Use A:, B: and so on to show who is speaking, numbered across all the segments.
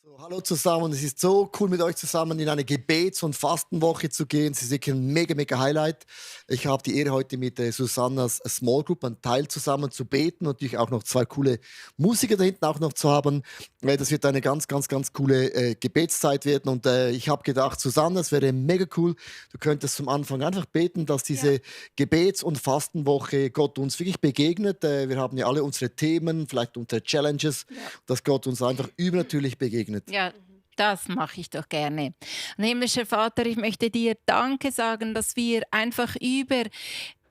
A: So, hallo zusammen, es ist so cool mit euch zusammen in eine Gebets- und Fastenwoche zu gehen. Es ist wirklich ein mega, mega Highlight. Ich habe die Ehre, heute mit Susannas Small Group einen Teil zusammen zu beten und natürlich auch noch zwei coole Musiker da hinten auch noch zu haben. Das wird eine ganz, ganz, ganz coole Gebetszeit werden und ich habe gedacht, Susanna, es wäre mega cool, du könntest zum Anfang einfach beten, dass
B: Ja,
A: diese Gebets- und Fastenwoche Gott uns wirklich begegnet. Wir haben ja alle unsere Themen, vielleicht unsere Challenges,
B: ja,
A: dass Gott uns einfach übernatürlich begegnet.
B: ja, das mache ich doch gerne. Und himmlischer Vater, ich möchte dir Danke sagen, dass wir einfach über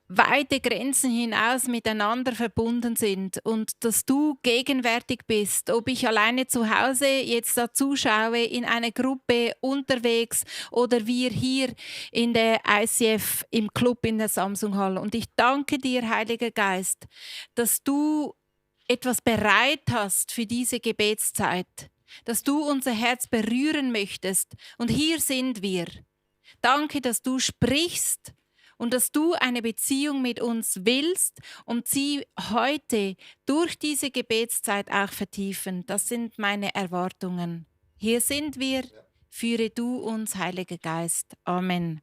B: weite Grenzen hinaus miteinander verbunden sind und dass du gegenwärtig bist, ob ich alleine zu Hause jetzt da zuschaue, in einer Gruppe unterwegs oder wir hier in der ICF im Club in der Samsung Hall. Und ich danke dir, Heiliger Geist, dass du etwas bereit hast für diese Gebetszeit, dass du unser Herz berühren möchtest. Und hier sind wir. Danke, dass du sprichst und dass du eine Beziehung mit uns willst und sie heute durch diese Gebetszeit auch vertiefen. Das sind meine Erwartungen. Hier sind wir. Führe du uns, Heiliger Geist. Amen.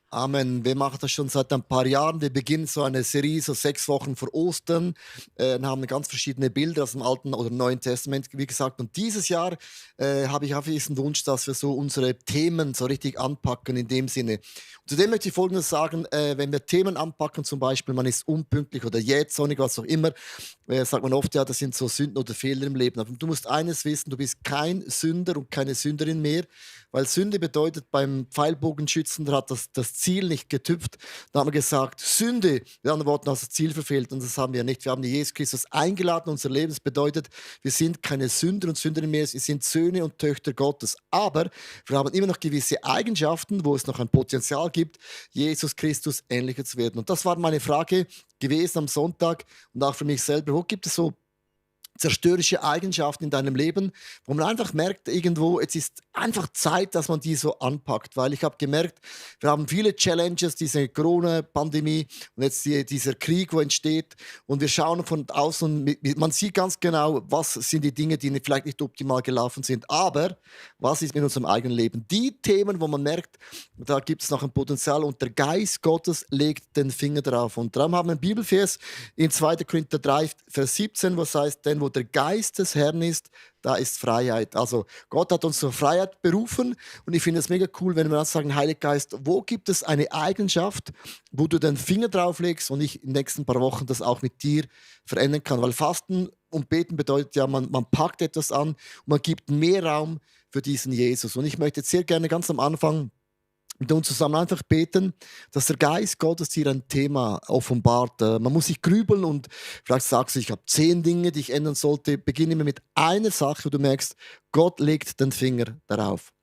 A: Amen. Wir machen das schon seit ein paar Jahren. Wir beginnen so eine Serie, so 6 Wochen vor Ostern, und haben ganz verschiedene Bilder aus dem Alten oder Neuen Testament, wie gesagt. Und dieses Jahr habe ich einfach diesen Wunsch, dass wir so unsere Themen so richtig anpacken in dem Sinne. Und zudem möchte ich Folgendes sagen: Wenn wir Themen anpacken, zum Beispiel, man ist unpünktlich oder jähzornig, was auch immer, sagt man oft, ja, das sind so Sünden oder Fehler im Leben. Aber du musst eines wissen: Du bist kein Sünder und keine Sünderin mehr. Weil Sünde bedeutet, beim Pfeilbogenschützen, der hat das Ziel nicht getüpft. Da haben wir gesagt, Sünde, mit anderen Worten, hast das Ziel verfehlt. Und das haben wir nicht. Wir haben Jesus Christus eingeladen in unser Leben. Das bedeutet, wir sind keine Sünder und Sünderinnen mehr. Wir sind Söhne und Töchter Gottes. Aber wir haben immer noch gewisse Eigenschaften, wo es noch ein Potenzial gibt, Jesus Christus ähnlicher zu werden. Und das war meine Frage gewesen am Sonntag und auch für mich selber. Wo gibt es so zerstörerische Eigenschaften in deinem Leben, wo man einfach merkt, irgendwo, es ist einfach Zeit, dass man die so anpackt. Weil ich habe gemerkt, wir haben viele Challenges, diese Corona-Pandemie und jetzt dieser Krieg, wo entsteht. Und wir schauen von außen, man sieht ganz genau, was sind die Dinge, die vielleicht nicht optimal gelaufen sind. Aber was ist mit unserem eigenen Leben? Die Themen, wo man merkt, da gibt es noch ein Potenzial und der Geist Gottes legt den Finger drauf. Und darum haben wir einen Bibelvers in 2. Korinther 3, Vers 17, was heißt, denn wo der Geist des Herrn ist, da ist Freiheit. Also Gott hat uns zur Freiheit berufen und ich finde es mega cool, wenn wir dann sagen, Heiliger Geist, wo gibt es eine Eigenschaft, wo du den Finger drauflegst und ich in den nächsten paar Wochen das auch mit dir verändern kann. Weil Fasten und Beten bedeutet ja, man packt etwas an und man gibt mehr Raum für diesen Jesus. Und ich möchte jetzt sehr gerne ganz am Anfang mit uns zusammen einfach beten, dass der Geist Gottes dir ein Thema offenbart. Man muss sich grübeln und vielleicht sagst du, ich habe 10 Dinge, die ich ändern sollte. Beginne immer mit einer Sache, wo du merkst, Gott legt den Finger darauf.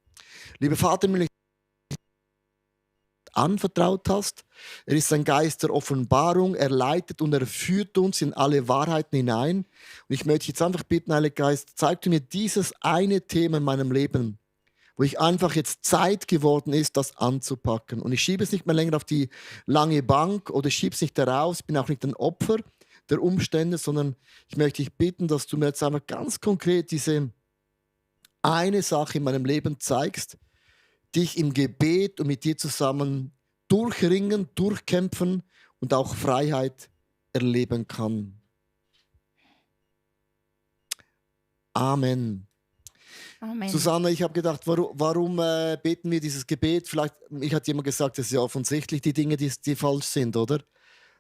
A: Lieber Vater, wenn du anvertraut hast, er ist ein Geist der Offenbarung, er leitet und er führt uns in alle Wahrheiten hinein. Und ich möchte jetzt einfach bitten, Heiliger Geist, zeig du mir dieses eine Thema in meinem Leben, wo ich einfach jetzt Zeit geworden ist, das anzupacken. Und ich schiebe es nicht mehr länger auf die lange Bank oder ich schiebe es nicht heraus. Ich bin auch nicht ein Opfer der Umstände, sondern ich möchte dich bitten, dass du mir jetzt einfach ganz konkret diese eine Sache in meinem Leben zeigst, die ich im Gebet und mit dir zusammen durchringen, durchkämpfen und auch Freiheit erleben kann. Amen.
B: Amen.
A: Susanne, ich habe gedacht, warum beten wir dieses Gebet? Vielleicht, ich hat jemand gesagt, das ist ja offensichtlich die Dinge, die falsch sind, oder?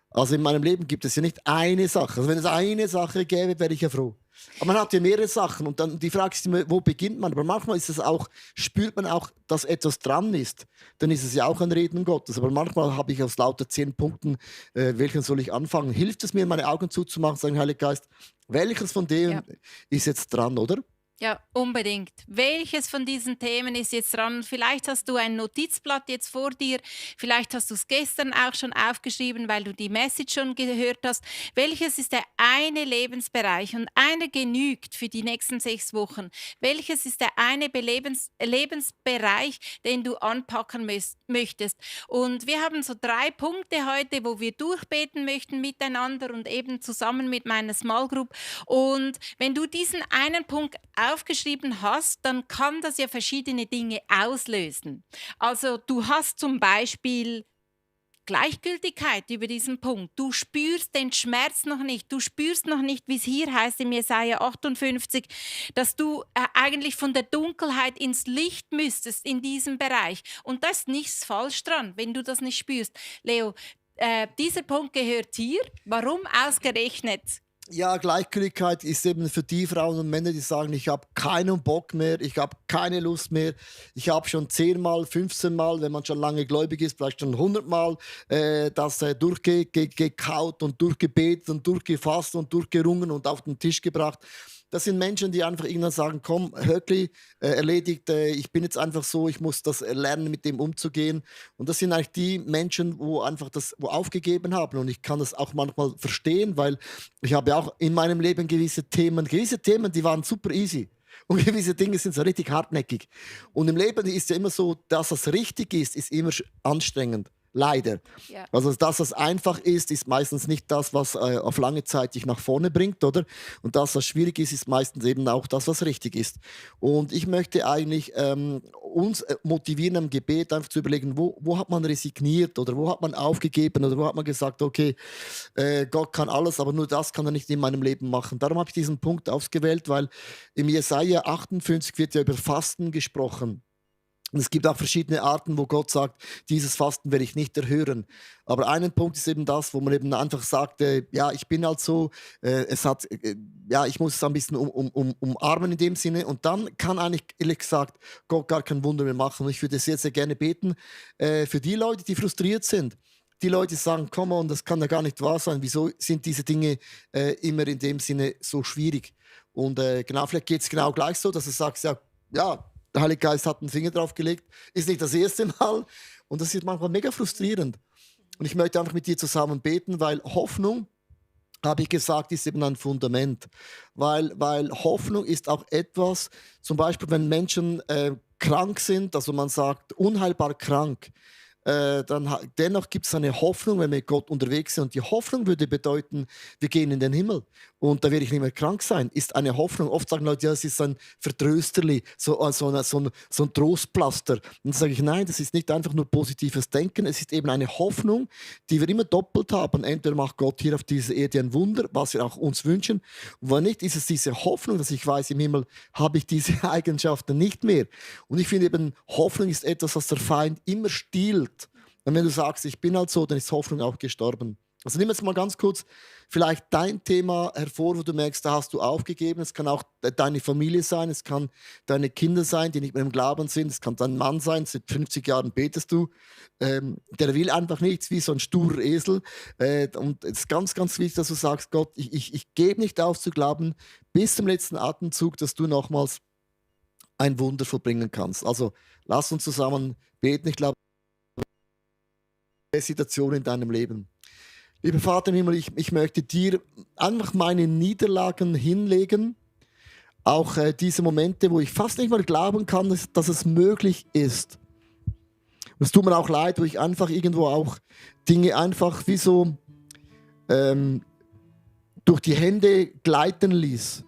A: Also in meinem Leben gibt es ja nicht eine Sache. Also wenn es eine Sache gäbe, wäre ich ja froh. Aber man hat ja mehrere Sachen und dann die Frage ist immer, wo beginnt man? Aber manchmal ist es auch, spürt man auch, dass etwas dran ist. Dann ist es ja auch ein Reden Gottes. Aber manchmal habe ich aus lauter 10 Punkten, welchen soll ich anfangen? Hilft es mir, meine Augen zuzumachen, sagen, Heiliger Geist, welches von
B: Ja.
A: denen ist jetzt dran, oder?
B: Ja, unbedingt. Welches von diesen Themen ist jetzt dran? Vielleicht hast du ein Notizblatt jetzt vor dir. Vielleicht hast du es gestern auch schon aufgeschrieben, weil du die Message schon gehört hast. Welches ist der eine Lebensbereich? Und einer genügt für die nächsten 6 Wochen. Welches ist der eine Lebensbereich, den du anpacken möchtest? Und wir haben so 3 Punkte heute, wo wir durchbeten möchten miteinander und eben zusammen mit meiner Small Group. Und wenn du diesen einen Punkt aufgeschrieben hast, dann kann das ja verschiedene Dinge auslösen. Also du hast zum Beispiel Gleichgültigkeit über diesen Punkt. Du spürst den Schmerz noch nicht. Du spürst noch nicht, wie es hier heißt im Jesaja 58, dass du eigentlich von der Dunkelheit ins Licht müsstest in diesem Bereich. Und da ist nichts falsch dran, wenn du das nicht spürst. Leo, dieser Punkt gehört hier. Warum ausgerechnet?
A: Ja, Gleichgültigkeit ist eben für die Frauen und Männer, die sagen, ich habe keinen Bock mehr, ich habe keine Lust mehr, ich habe schon 10-mal, 15-mal, wenn man schon lange gläubig ist, vielleicht schon 100-mal das durchgekaut und durchgebetet und durchgefasst und durchgerungen und auf den Tisch gebracht. Das sind Menschen, die einfach irgendwann sagen, komm, Höckli, erledigt, ich bin jetzt einfach so, ich muss das lernen, mit dem umzugehen. Und das sind eigentlich die Menschen, wo einfach wo aufgegeben haben. Und ich kann das auch manchmal verstehen, weil ich habe ja auch in meinem Leben gewisse Themen, die waren super easy. Und gewisse Dinge sind so richtig hartnäckig. Und im Leben ist ja immer so, dass das richtig ist immer anstrengend. Leider.
B: Ja.
A: Also das, was einfach ist meistens nicht das, was auf lange Zeit dich nach vorne bringt, oder? Und das, was schwierig ist meistens eben auch das, was richtig ist. Und ich möchte eigentlich uns motivieren am Gebet, einfach zu überlegen, wo hat man resigniert oder wo hat man aufgegeben oder wo hat man gesagt, okay, Gott kann alles, aber nur das kann er nicht in meinem Leben machen. Darum habe ich diesen Punkt ausgewählt, weil im Jesaja 58 wird ja über Fasten gesprochen. Und es gibt auch verschiedene Arten, wo Gott sagt, dieses Fasten werde ich nicht erhören. Aber einen Punkt ist eben das, wo man eben einfach sagt, ja, ich bin halt so, ja, ich muss es ein bisschen umarmen in dem Sinne. Und dann kann eigentlich, ehrlich gesagt, Gott gar kein Wunder mehr machen. Und ich würde sehr, sehr gerne beten für die Leute, die frustriert sind. Die Leute sagen, komm on, das kann ja gar nicht wahr sein. Wieso sind diese Dinge immer in dem Sinne so schwierig? Und genau, vielleicht geht es genau gleich so, dass du sagst, ja, der Heilige Geist hat einen Finger drauf gelegt, ist nicht das erste Mal. Und das ist manchmal mega frustrierend. Und ich möchte einfach mit dir zusammen beten, weil Hoffnung, habe ich gesagt, ist eben ein Fundament. Weil Hoffnung ist auch etwas, zum Beispiel, wenn Menschen krank sind, also man sagt unheilbar krank, dennoch gibt es eine Hoffnung, wenn wir mit Gott unterwegs sind. Und die Hoffnung würde bedeuten, wir gehen in den Himmel und da werde ich nicht mehr krank sein. Ist eine Hoffnung. Oft sagen Leute, ja, es ist ein Vertrösterli, so ein Trostpflaster. Und dann sage ich, nein, das ist nicht einfach nur positives Denken, es ist eben eine Hoffnung, die wir immer doppelt haben. Entweder macht Gott hier auf dieser Erde ein Wunder, was wir auch uns wünschen. Und wenn nicht, ist es diese Hoffnung, dass ich weiß, im Himmel habe ich diese Eigenschaften nicht mehr. Und ich finde eben, Hoffnung ist etwas, was der Feind immer stiehlt. Und wenn du sagst, ich bin halt so, dann ist Hoffnung auch gestorben. Also nimm jetzt mal ganz kurz vielleicht dein Thema hervor, wo du merkst, da hast du aufgegeben. Es kann auch deine Familie sein, es kann deine Kinder sein, die nicht mehr im Glauben sind. Es kann dein Mann sein, seit 50 Jahren betest du. Der will einfach nichts, wie so ein sturer Esel. Und es ist ganz, ganz wichtig, dass du sagst, Gott, ich gebe nicht auf zu glauben, bis zum letzten Atemzug, dass du nochmals ein Wunder vollbringen kannst. Also lass uns zusammen beten. Ich glaube, Situation in deinem Leben. Lieber Vater im Himmel, ich möchte dir einfach meine Niederlagen hinlegen, auch diese Momente, wo ich fast nicht mehr glauben kann, dass es möglich ist. Und es tut mir auch leid, wo ich einfach irgendwo auch Dinge einfach wie so durch die Hände gleiten ließ.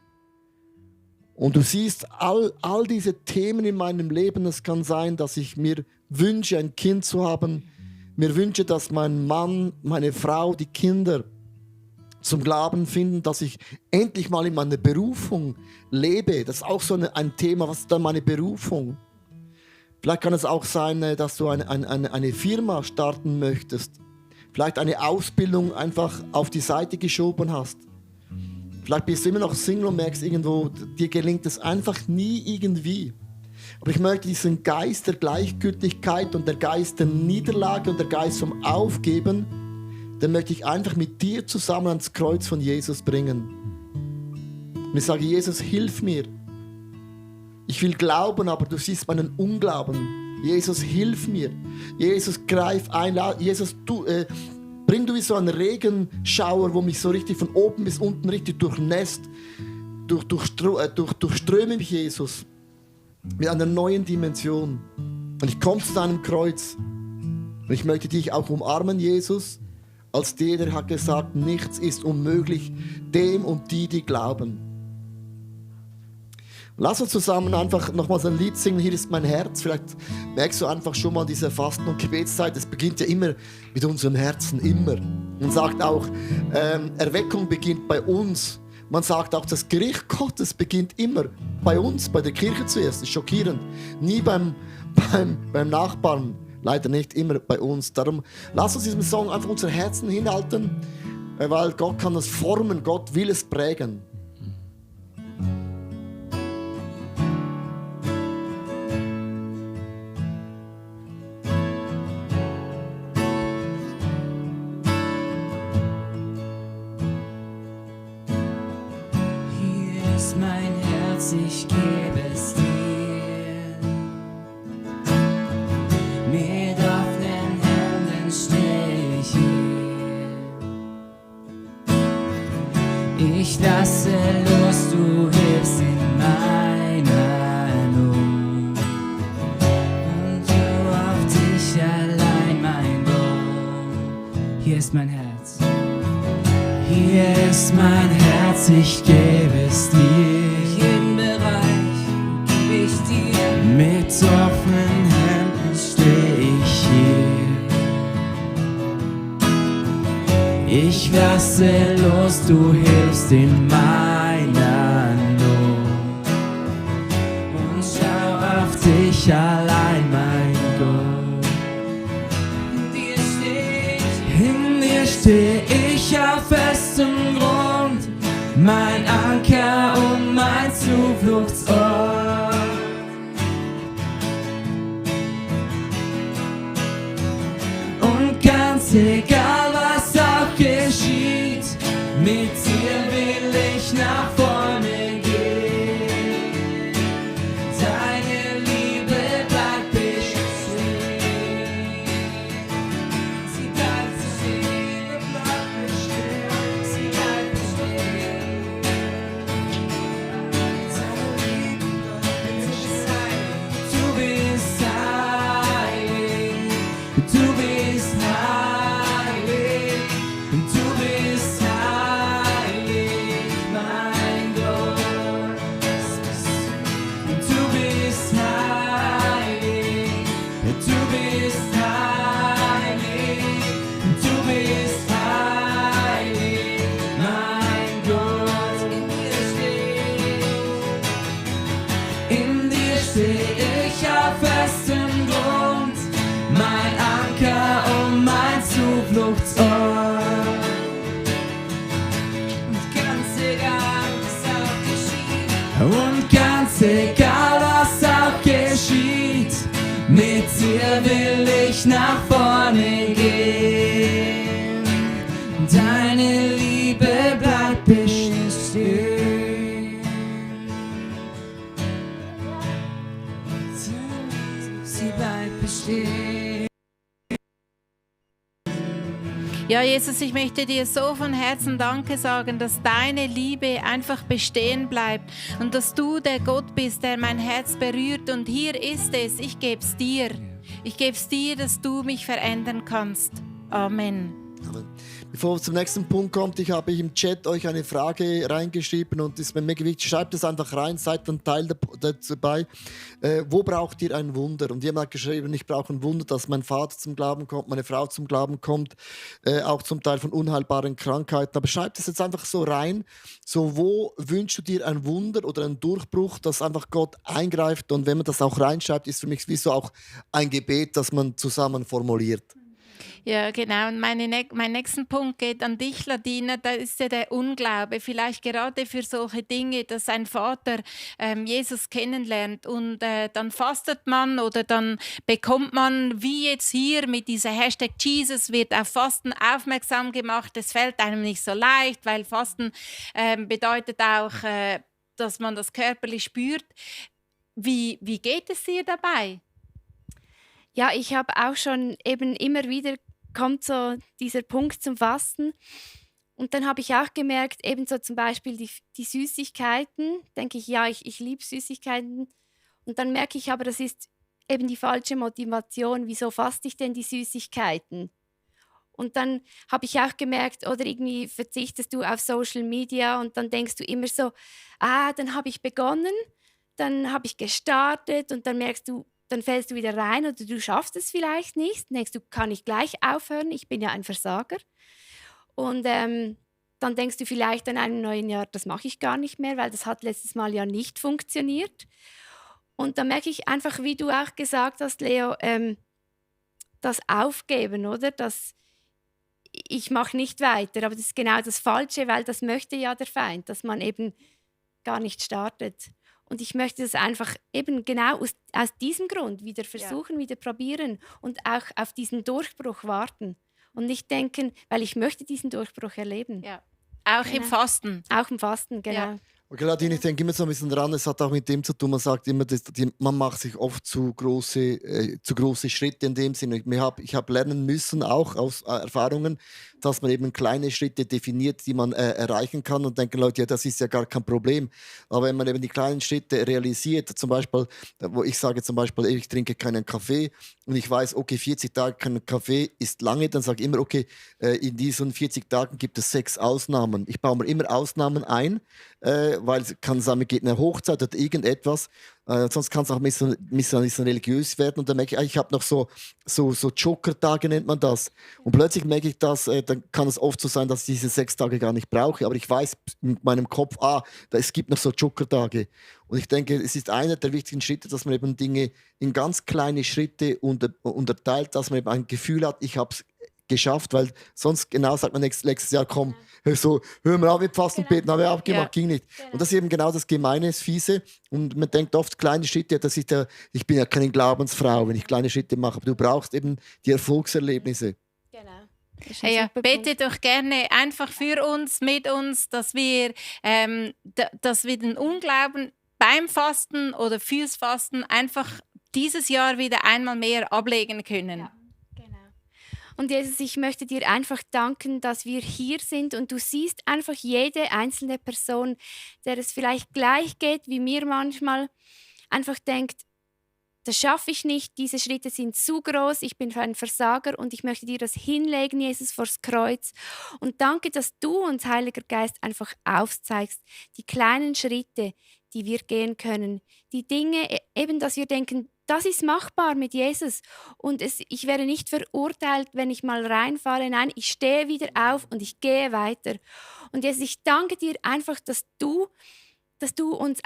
A: Und du siehst all diese Themen in meinem Leben. Es kann sein, dass ich mir wünsche, ein Kind zu haben, mir wünsche, dass mein Mann, meine Frau, die Kinder zum Glauben finden, dass ich endlich mal in meiner Berufung lebe. Das ist auch so ein Thema, was ist dann meine Berufung? Vielleicht kann es auch sein, dass du eine Firma starten möchtest. Vielleicht eine Ausbildung einfach auf die Seite geschoben hast. Vielleicht bist du immer noch Single und merkst irgendwo, dir gelingt es einfach nie irgendwie. Aber ich möchte diesen Geist der Gleichgültigkeit und der Geist der Niederlage und der Geist vom Aufgeben, den möchte ich einfach mit dir zusammen ans Kreuz von Jesus bringen. Und ich sage, Jesus, hilf mir. Ich will glauben, aber du siehst meinen Unglauben. Jesus, hilf mir. Jesus, greif ein. Jesus, bring du wie so einen Regenschauer, wo mich so richtig von oben bis unten richtig durchnässt. Durchströme mich, Jesus. Mit einer neuen Dimension. Und ich komme zu deinem Kreuz. Und ich möchte dich auch umarmen, Jesus, als der hat gesagt, nichts ist unmöglich dem und die glauben. Lass uns zusammen einfach nochmals ein Lied singen. Hier ist mein Herz. Vielleicht merkst du einfach schon mal diese Fasten- und Gebetszeit. Es beginnt ja immer mit unserem Herzen, immer. Man sagt auch, Erweckung beginnt bei uns. Man sagt auch, das Gericht Gottes beginnt immer bei uns, bei der Kirche zuerst. Das ist schockierend. Nie beim Nachbarn. Leider nicht immer bei uns. Darum lass uns diesem Song einfach unser Herzen hinhalten, weil Gott kann das formen. Gott will es prägen.
C: Mein Herz, ich gebe es dir. Mit offenen Händen steh ich hier. Ich lasse los, du hilfst in meiner Not. Und du auf dich allein, mein Gott. Hier ist mein Herz. Hier ist mein Herz, ich gebe es dir. Jeden Bereich gebe ich dir. Mit offenen Händen stehe ich hier. Ich lasse los, du hilfst in meiner Not. Und schau auf dich allein, mein Gott. In dir steh ich auf festem Grund, mein Anker und mein Zufluchtsort. Und ganz egal, was auch geschieht, mit dir will ich nach vorne gehen. Deine Liebe bleibt bestehen. Sie bleibt bestehen, bleibt bestehen. Sie bleibt bestehen. Du bist heilig. Du bist heilig. Du bist heilig, mein Gott. Du bist heilig. Du bist heilig. Du bist heilig, mein Gott. In dir steh ich auf festem Grund, mein Anker und mein Zufluchtsort. Und ganz egal, was auch geschieht, mit dir will ich nach vorne gehen. Deine Liebe bleibt bestehen. Sie bleibt bestehen.
B: Ja, Jesus, ich möchte dir so von Herzen Danke sagen, dass deine Liebe einfach bestehen bleibt und dass du der Gott bist, der mein Herz berührt. Und hier ist es, ich gebe es dir. Ich gebe es dir, dass du mich verändern kannst. Amen.
A: Amen. Bevor es zum nächsten Punkt kommt, ich habe im Chat euch eine Frage reingeschrieben und ist mir mega wichtig. Schreibt es einfach rein, seid ein Teil dabei. Wo braucht ihr ein Wunder? Und jemand hat geschrieben, ich brauche ein Wunder, dass mein Vater zum Glauben kommt, meine Frau zum Glauben kommt, auch zum Teil von unheilbaren Krankheiten. Aber schreibt es jetzt einfach so rein. So, wo wünschst du dir ein Wunder oder einen Durchbruch, dass einfach Gott eingreift? Und wenn man das auch reinschreibt, ist für mich wie so auch ein Gebet, das man zusammen formuliert.
B: Ja, genau. Und mein nächster Punkt geht an dich, Ladina. Da ist ja der Unglaube. Vielleicht gerade für solche Dinge, dass ein Vater Jesus kennenlernt und dann fastet man oder dann bekommt man, wie jetzt hier mit dieser Hashtag Jesus, wird auf Fasten aufmerksam gemacht. Es fällt einem nicht so leicht, weil Fasten bedeutet auch, dass man das körperlich spürt. Wie geht es dir dabei?
D: Ja, ich habe auch schon eben immer wieder kommt so dieser Punkt zum Fasten. Und dann habe ich auch gemerkt, ebenso zum Beispiel die Süßigkeiten, denke ich, ja, ich liebe Süßigkeiten. Und dann merke ich aber, das ist eben die falsche Motivation. Wieso faste ich denn die Süßigkeiten? Und dann habe ich auch gemerkt, oder irgendwie verzichtest du auf Social Media und dann denkst du immer so, dann habe ich begonnen, dann habe ich gestartet und dann merkst du, dann fällst du wieder rein oder du schaffst es vielleicht nicht. Dann denkst du, kann ich gleich aufhören? Ich bin ja ein Versager. Und dann denkst du vielleicht an einem neuen Jahr, das mache ich gar nicht mehr, weil das hat letztes Mal ja nicht funktioniert. Und dann merke ich einfach, wie du auch gesagt hast, Leo, das Aufgeben, oder? Das, ich mache nicht weiter, aber das ist genau das Falsche, weil das möchte ja der Feind, dass man eben gar nicht startet. Und ich möchte das einfach eben genau aus diesem Grund wieder versuchen, wieder probieren und auch auf diesen Durchbruch warten. Und nicht denken, weil ich möchte diesen Durchbruch erleben.
B: Ja. Auch im
D: Genau.
B: Fasten.
D: Auch im Fasten, genau.
B: Ja.
A: Okay, Nadine, ich denke immer so ein bisschen dran, es hat auch mit dem zu tun, man sagt immer, man macht sich oft zu große Schritte in dem Sinne. Ich hab lernen müssen, auch aus Erfahrungen, dass man eben kleine Schritte definiert, die man erreichen kann und denken Leute, ja, das ist ja gar kein Problem. Aber wenn man eben die kleinen Schritte realisiert, zum Beispiel, wo ich sage zum Beispiel, ich trinke keinen Kaffee und ich weiß, okay, 40 Tage keinen Kaffee ist lange, dann sage ich immer, okay, in diesen 40 Tagen gibt es 6 Ausnahmen. Ich baue mir immer Ausnahmen ein, weil es kann sein, mir geht eine Hochzeit oder irgendetwas. Sonst kann es auch ein bisschen religiös werden. Und dann merke ich habe noch so Joker-Tage, nennt man das. Und plötzlich merke ich, dass dann kann es oft so sein, dass ich diese 6 Tage gar nicht brauche. Aber ich weiß in meinem Kopf, es gibt noch so Joker-Tage. Und ich denke, es ist einer der wichtigen Schritte, dass man eben Dinge in ganz kleine Schritte unterteilt, dass man eben ein Gefühl hat, ich habe es geschafft, weil sonst genau sagt man nächstes Jahr, komm, so, hör mal auf mit Fasten und Beten, habe ich abgemacht, ging nicht. Und das ist eben genau das Gemeine, das Fiese. Und man denkt oft, kleine Schritte, ich bin ja keine Glaubensfrau, wenn ich kleine Schritte mache. Aber du brauchst eben die Erfolgserlebnisse.
D: Genau.
B: Hey, ja, bete doch gerne einfach für uns, mit uns, dass wir den Unglauben beim Fasten oder fürs Fasten einfach dieses Jahr wieder einmal mehr ablegen können.
D: Ja. Und Jesus, ich möchte dir einfach danken, dass wir hier sind und du siehst einfach jede einzelne Person, der es vielleicht gleich geht wie mir manchmal, einfach denkt, das schaffe ich nicht, diese Schritte sind zu groß, ich bin ein Versager und ich möchte dir das hinlegen, Jesus, vors Kreuz. Und danke, dass du uns, Heiliger Geist, einfach aufzeigst, die kleinen Schritte, die wir gehen können, die Dinge, eben, dass wir denken, das ist machbar mit Jesus und ich werde nicht verurteilt, wenn ich mal reinfalle. Nein, ich stehe wieder auf und ich gehe weiter. Und Jesus, ich danke dir einfach, dass du uns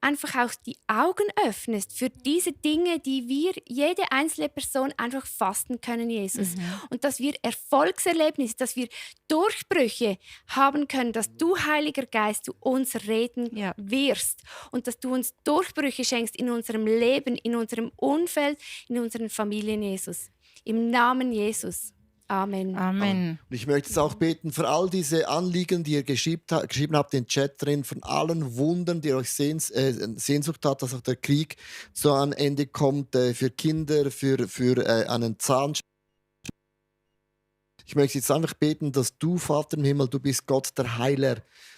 D: einfach auch die Augen öffnest für diese Dinge, die wir, jede einzelne Person, einfach fasten können, Jesus. Und dass wir Erfolgserlebnisse, dass wir Durchbrüche haben können, dass du, Heiliger Geist, zu uns reden wirst und dass du uns Durchbrüche schenkst in unserem Leben, in unserem Umfeld, in unseren Familien, Jesus. Im Namen Jesus. Amen.
B: Amen.
A: Und ich möchte jetzt auch beten für all diese Anliegen, die ihr geschrieben habt in den Chat drin, von allen Wundern, die euch Sehnsucht hat, dass auch der Krieg zu einem Ende kommt, für Kinder, für einen Zahn. Ich möchte jetzt einfach beten, dass du, Vater im Himmel, du bist Gott der Heiler.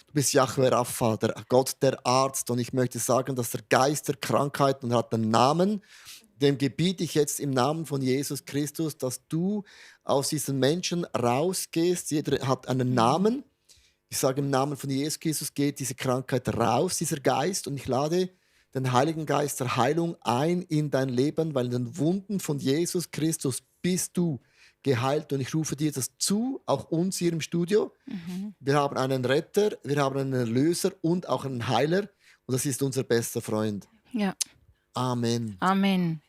A: Du bist Jahwe Rapha, der Gott der Arzt. Und ich möchte sagen, dass der Geist der Krankheit und hat einen Namen. Dem gebiete ich jetzt im Namen von Jesus Christus, dass du aus diesen Menschen rausgehst. Jeder hat einen Namen. Ich sage im Namen von Jesus Christus, geht diese Krankheit raus, dieser Geist. Und ich lade den Heiligen Geist der Heilung ein in dein Leben, weil in den Wunden von Jesus Christus bist du geheilt. Und ich rufe dir das zu, auch uns hier im Studio. Wir haben einen Retter, wir haben einen Erlöser und auch einen Heiler. Und das ist unser bester Freund.
B: Ja.
A: Amen.
B: Amen.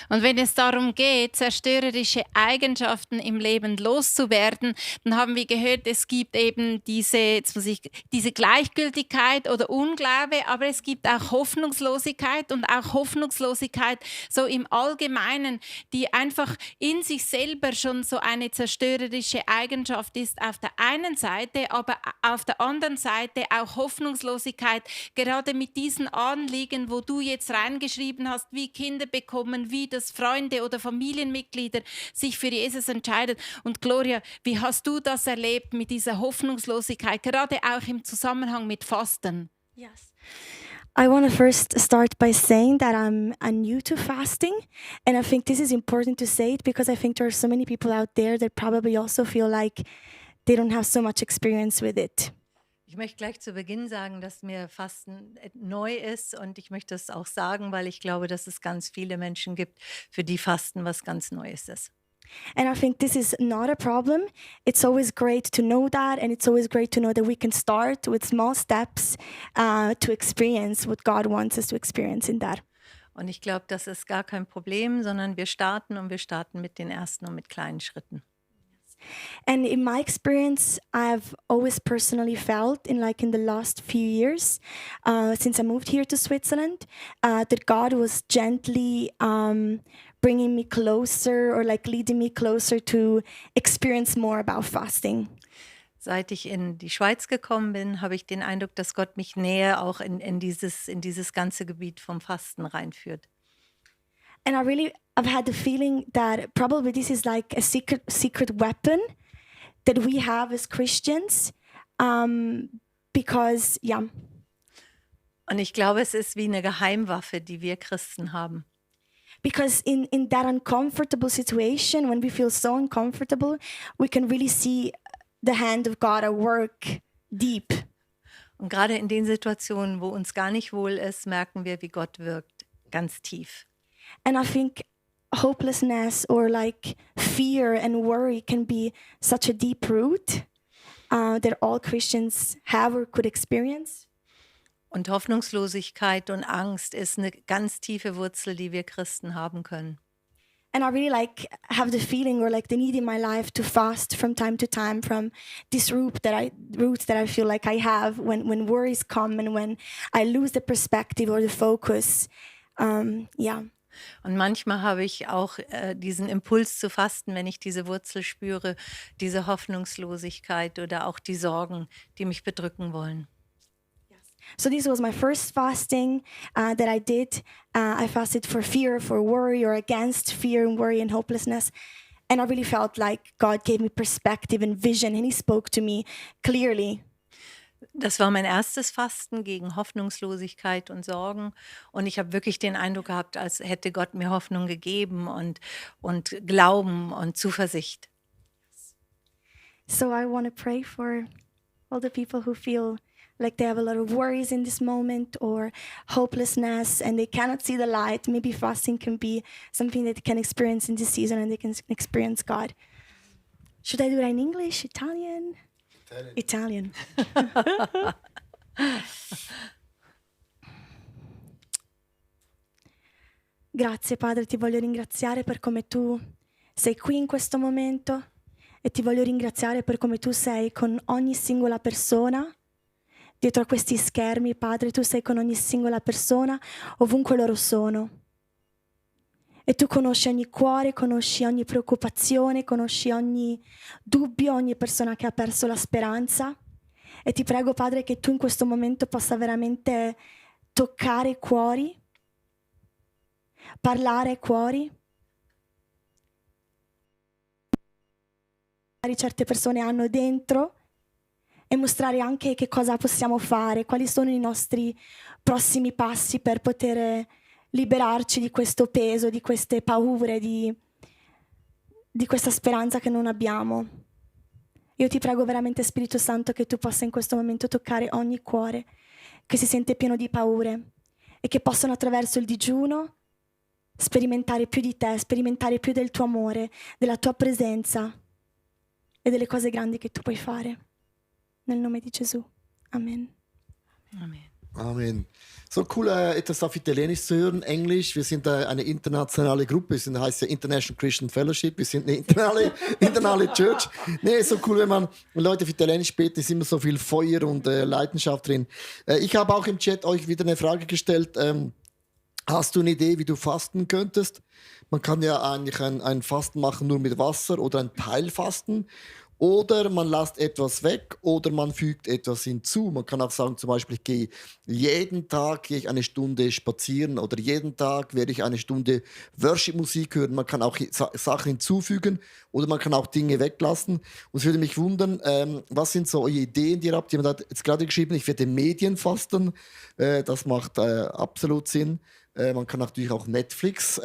B: Und wenn es darum geht, zerstörerische Eigenschaften im Leben loszuwerden, dann haben wir gehört, es gibt eben diese Gleichgültigkeit oder Unglaube, aber es gibt auch Hoffnungslosigkeit und auch Hoffnungslosigkeit so im Allgemeinen, die einfach in sich selber schon so eine zerstörerische Eigenschaft ist auf der einen Seite, aber auf der anderen Seite auch Hoffnungslosigkeit, gerade mit diesen Anliegen, wo du jetzt reingeschrieben hast, wie Kinder bekommen, wie das Freunde oder Familienmitglieder sich für Jesus entscheiden. Und Gloria, wie hast du das erlebt mit dieser Hoffnungslosigkeit, gerade auch im Zusammenhang mit Fasten?
E: Yes. I want to first start by saying that I'm new to fasting, and I think this is important to say it because I think there are so many people out there that probably also feel like they don't have so much experience with it.
F: Ich möchte gleich zu Beginn sagen, dass mir Fasten neu ist und ich möchte es auch sagen, weil ich glaube, dass es ganz viele Menschen gibt, für die Fasten was ganz Neues ist.
E: And I think this is not a problem. It's always great to know that, and it's always great to know that we can start with small steps to experience what God wants us to experience in that.
F: Und ich glaube, das ist gar kein Problem, sondern wir starten mit den ersten und mit kleinen Schritten.
E: And in my experience, I've always personally felt in the last few years, since I moved here to Switzerland, that God was gently bringing me closer or leading me closer to experience more about fasting.
F: Seit ich in die Schweiz gekommen bin, habe ich den Eindruck, dass Gott mich näher auch in dieses ganze Gebiet vom Fasten reinführt.
E: And I've had the feeling that probably this is like a secret weapon that we have as Christians, because, yeah.
F: Und ich glaube, es ist wie eine Geheimwaffe, die wir Christen haben.
E: Because in that uncomfortable situation, when we feel so uncomfortable, we can really see the hand of God at work deep.
F: Und gerade in den Situationen, wo uns gar nicht wohl ist, merken wir, wie Gott wirkt, ganz tief.
E: And I think hopelessness or fear and worry can be such a deep root that all Christians have or could experience.
F: Und Hoffnungslosigkeit und Angst ist eine ganz tiefe Wurzel, die wir Christen haben können.
E: And I really have the feeling or the need in my life to fast from time to time from this roots that I feel like I have when worries come and when I lose the perspective or the focus. Yeah.
F: Und manchmal habe ich auch diesen Impuls zu fasten, wenn ich diese Wurzel spüre, diese Hoffnungslosigkeit oder auch die Sorgen, die mich bedrücken wollen.
E: So this was my first fasting that I did. I fasted for fear, for worry, or against fear and worry and hopelessness. And I really felt like God gave me perspective and vision, and He spoke to me clearly.
F: Das war mein erstes Fasten gegen Hoffnungslosigkeit und Sorgen. Und ich habe wirklich den Eindruck gehabt, als hätte Gott mir Hoffnung gegeben und Glauben und Zuversicht.
E: So I want to pray for all the people who feel like they have a lot of worries in this moment or hopelessness and they cannot see the light. Maybe fasting can be something that they can experience in this season and they can experience God. Should I do that in English, Italian? Italian. Grazie Padre, ti voglio ringraziare per come tu sei qui in questo momento e ti voglio ringraziare per come tu sei con ogni singola persona dietro a questi schermi. Padre, tu sei con ogni singola persona ovunque loro sono. E tu conosci ogni cuore, conosci ogni preoccupazione, conosci ogni dubbio, ogni persona che ha perso la speranza. E ti prego, Padre, che tu in questo momento possa veramente toccare i cuori, parlare ai cuori. Certe persone hanno dentro e mostrare anche che cosa possiamo fare, quali sono i nostri prossimi passi per poter liberarci di questo peso, di queste paure, di questa speranza che non abbiamo. Io ti prego veramente, Spirito Santo, che tu possa in questo momento toccare ogni cuore che si sente pieno di paure e che possano attraverso il digiuno sperimentare più di te, sperimentare più del tuo amore, della tua presenza e delle cose grandi che tu puoi fare. Nel nome di Gesù. Amen.
F: Amen.
A: Amen. So cool, etwas auf Italienisch zu hören, Englisch. Wir sind eine internationale Gruppe, wir sind, heißt ja International Christian Fellowship, wir sind eine internationale Church. Nee, so cool, wenn Leute auf Italienisch beten, ist immer so viel Feuer und Leidenschaft drin. Ich habe auch im Chat euch wieder eine Frage gestellt. Hast du eine Idee, wie du fasten könntest? Man kann ja eigentlich ein Fasten machen nur mit Wasser oder ein Teilfasten. Oder man lässt etwas weg oder man fügt etwas hinzu. Man kann auch sagen, zum Beispiel, jeden Tag gehe ich eine Stunde spazieren oder jeden Tag werde ich eine Stunde Worship-Musik hören. Man kann auch Sachen hinzufügen oder man kann auch Dinge weglassen. Und es würde mich wundern, was sind so eure Ideen, die ihr habt? Jemand hat jetzt gerade geschrieben, ich werde Medien fasten. Das macht absolut Sinn. Man kann natürlich auch Netflix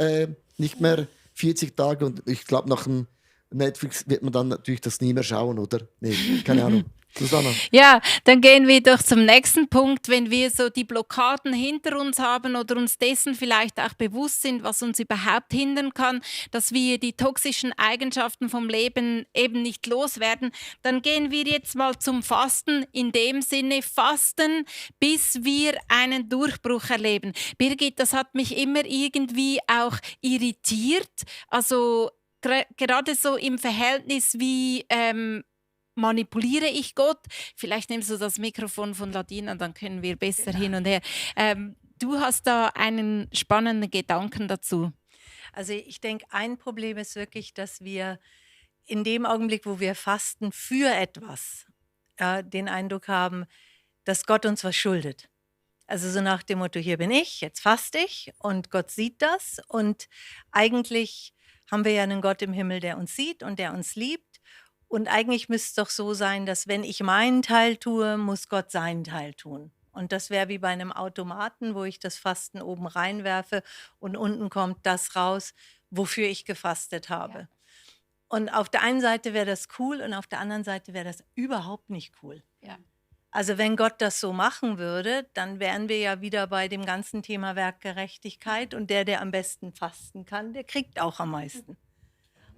A: nicht mehr 40 Tage und ich glaube, nach dem Netflix wird man dann natürlich das nie mehr schauen, oder? Nee, keine Ahnung. Susanna.
B: Ja, dann gehen wir doch zum nächsten Punkt, wenn wir so die Blockaden hinter uns haben oder uns dessen vielleicht auch bewusst sind, was uns überhaupt hindern kann, dass wir die toxischen Eigenschaften vom Leben eben nicht loswerden, dann gehen wir jetzt mal zum Fasten, in dem Sinne Fasten, bis wir einen Durchbruch erleben. Birgit, das hat mich immer irgendwie auch irritiert, also gerade so im Verhältnis wie manipuliere ich Gott? Vielleicht nimmst du das Mikrofon von Ladina, dann können wir besser hin und her. Du hast da einen spannenden Gedanken dazu.
F: Also ich denke, ein Problem ist wirklich, dass wir in dem Augenblick, wo wir fasten für etwas, den Eindruck haben, dass Gott uns was schuldet. Also so nach dem Motto, hier bin ich, jetzt faste ich und Gott sieht das. Und eigentlich haben wir ja einen Gott im Himmel, der uns sieht und der uns liebt. Und eigentlich müsste es doch so sein, dass wenn ich meinen Teil tue, muss Gott seinen Teil tun. Und das wäre wie bei einem Automaten, wo ich das Fasten oben reinwerfe und unten kommt das raus, wofür ich gefastet habe. Ja. Und auf der einen Seite wäre das cool und auf der anderen Seite wäre das überhaupt nicht cool. Ja. Also wenn Gott das so machen würde, dann wären wir ja wieder bei dem ganzen Thema Werkgerechtigkeit und der am besten fasten kann, der kriegt auch am meisten.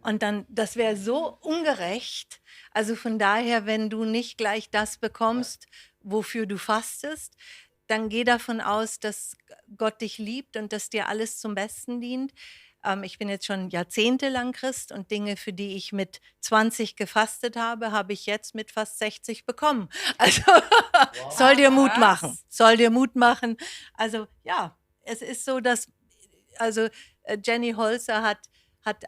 F: Und dann, das wäre so ungerecht. Also von daher, wenn du nicht gleich das bekommst, wofür du fastest, dann geh davon aus, dass Gott dich liebt und dass dir alles zum Besten dient. Ich bin jetzt schon jahrzehntelang Christ und Dinge, für die ich mit 20 gefastet habe, habe ich jetzt mit fast 60 bekommen. Also soll dir Mut machen. Soll dir Mut machen. Also ja, es ist so, dass also Jenny Holzer hat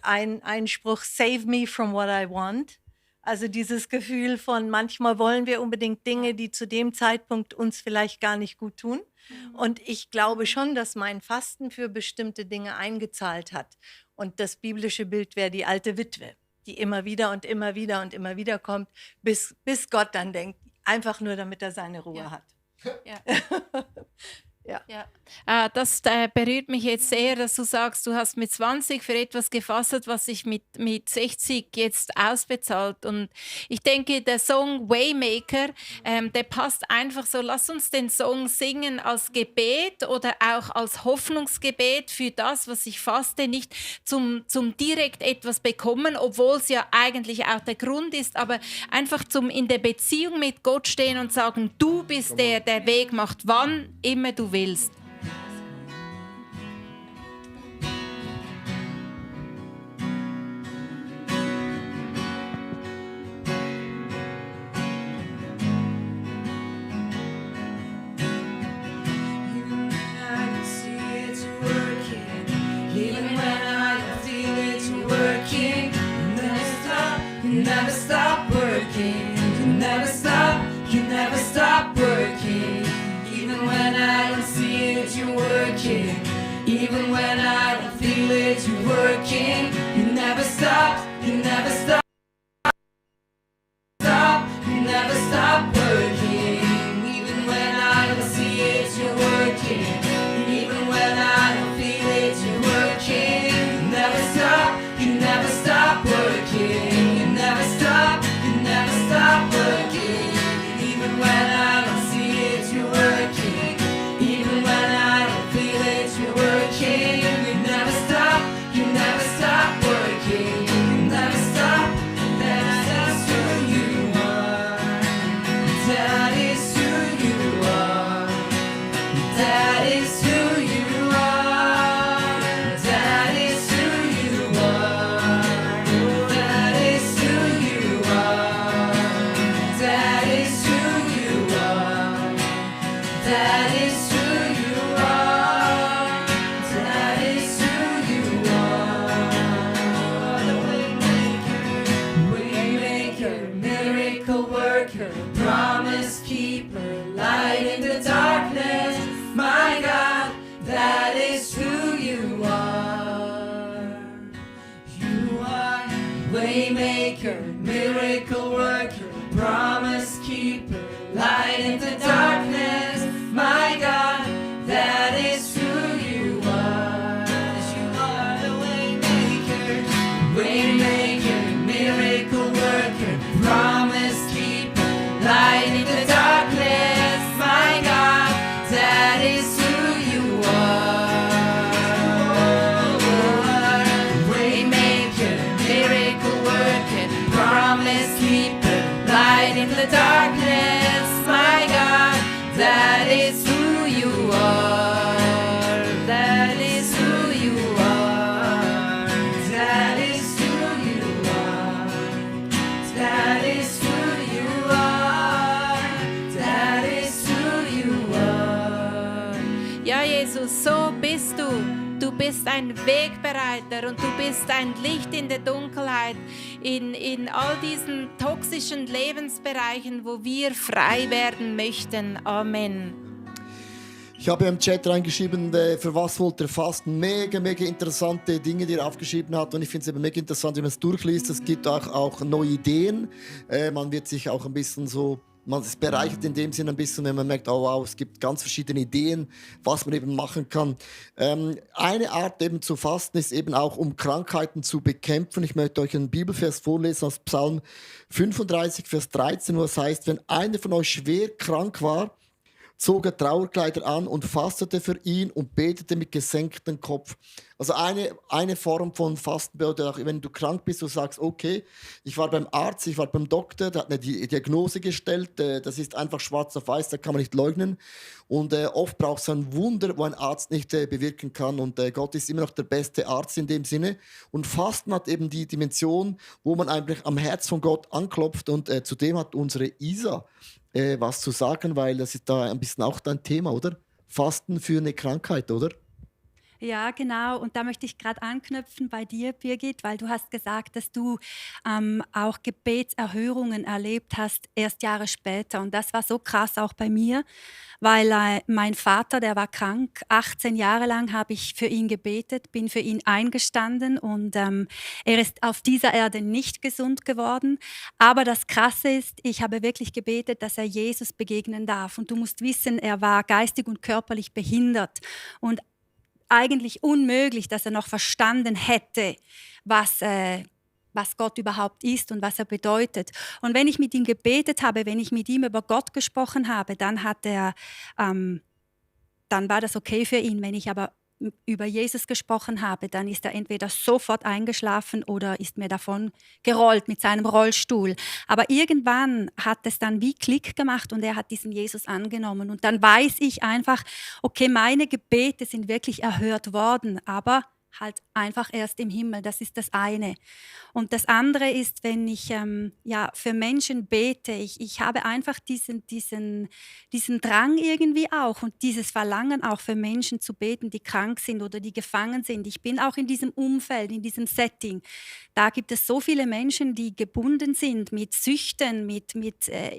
F: einen Spruch, save me from what I want. Also dieses Gefühl von, manchmal wollen wir unbedingt Dinge, die zu dem Zeitpunkt uns vielleicht gar nicht gut tun. Und ich glaube schon, dass mein Fasten für bestimmte Dinge eingezahlt hat. Und das biblische Bild wäre die alte Witwe, die immer wieder und immer wieder und immer wieder kommt, bis Gott dann denkt, einfach nur, damit er seine Ruhe hat.
B: Ja. Ja. Das berührt mich jetzt sehr, dass du sagst, du hast mit 20 für etwas gefasst, was sich mit 60 jetzt ausbezahlt. Und ich denke, der Song Waymaker, der passt einfach so. Lass uns den Song singen als Gebet oder auch als Hoffnungsgebet für das, was ich faste, nicht zum direkt etwas bekommen, obwohl es ja eigentlich auch der Grund ist, aber einfach zum in der Beziehung mit Gott stehen und sagen, du bist der Weg macht, wann immer du willst.
C: Never stop working, you never stop, you never stop working. Even when I don't see it, you're working. Even when I don't feel it, you're working. You never stop, you never stop, you never stop working. Even when I don't see it, you're working. Even when I don't feel it, you're working. You never stop, you never stop working. You never stop, you never stop working. Even when I don't see it, you're working. Even when I don't feel it, you're working. You never stop, you never stop working. You never stop, that's who you are. That is who you are. That is who you are. That is who you are. That is who you are. That is who you are. That is who you are. That is who you are. The waymaker, miracle worker, promise keeper, light in the darkness. My God, that is who you are. You are waymaker, miracle worker, promise keeper, light in the darkness. My God, that is who you are. You are the waymaker, waymaker, miracle worker, promise keeper, light
B: Jesus, so bist du. Du bist ein Wegbereiter und du bist ein Licht in der Dunkelheit, in all diesen toxischen Lebensbereichen, wo wir frei werden möchten. Amen.
A: Ich habe im Chat reingeschrieben, für was wollt ihr fasten? Mega interessante Dinge, die er aufgeschrieben hat. Und ich finde es eben mega interessant, wenn man es durchliest. Es gibt auch neue Ideen. Man wird sich auch ein bisschen so... Man ist bereichert in dem Sinne ein bisschen, wenn man merkt, oh wow, es gibt ganz verschiedene Ideen, was man eben machen kann. Eine Art eben zu fasten ist eben auch, um Krankheiten zu bekämpfen. Ich möchte euch einen Bibelvers vorlesen aus Psalm 35, Vers 13, wo es heißt, wenn einer von euch schwer krank war, zog er Trauerkleider an und fastete für ihn und betete mit gesenktem Kopf. Also eine Form von Fasten bedeutet auch, wenn du krank bist, du sagst, okay, ich war beim Arzt, ich war beim Doktor, der hat eine Diagnose gestellt, das ist einfach schwarz auf weiß, da kann man nicht leugnen. Und oft braucht es ein Wunder, wo ein Arzt nicht bewirken kann. Und Gott ist immer noch der beste Arzt in dem Sinne. Und Fasten hat eben die Dimension, wo man eigentlich am Herz von Gott anklopft. Und zudem hat unsere Isa was zu sagen, weil das ist da ein bisschen auch dein Thema, oder? Fasten für eine Krankheit, oder?
G: Ja, genau. Und da möchte ich gerade anknüpfen bei dir, Birgit, weil du hast gesagt, dass du auch Gebetserhörungen erlebt hast, erst Jahre später. Und das war so krass auch bei mir, weil mein Vater, der war krank. 18 Jahre lang habe ich für ihn gebetet, bin für ihn eingestanden und er ist auf dieser Erde nicht gesund geworden. Aber das Krasse ist, ich habe wirklich gebetet, dass er Jesus begegnen darf. Und du musst wissen, er war geistig und körperlich behindert. Und eigentlich unmöglich, dass er noch verstanden hätte, was Gott überhaupt ist und was er bedeutet. Und wenn ich mit ihm gebetet habe, wenn ich mit ihm über Gott gesprochen habe, dann war das okay für ihn. Wenn ich aber über Jesus gesprochen habe, dann ist er entweder sofort eingeschlafen oder ist mir davon gerollt mit seinem Rollstuhl. Aber irgendwann hat es dann wie Klick gemacht und er hat diesen Jesus angenommen. Und dann weiß ich einfach, okay, meine Gebete sind wirklich erhört worden, aber halt einfach erst im Himmel. Das ist das eine. Und das andere ist, wenn ich für Menschen bete, ich habe einfach diesen Drang irgendwie auch und dieses Verlangen auch für Menschen zu beten, die krank sind oder die gefangen sind. Ich bin auch in diesem Umfeld, in diesem Setting. Da gibt es so viele Menschen, die gebunden sind mit Süchten, mit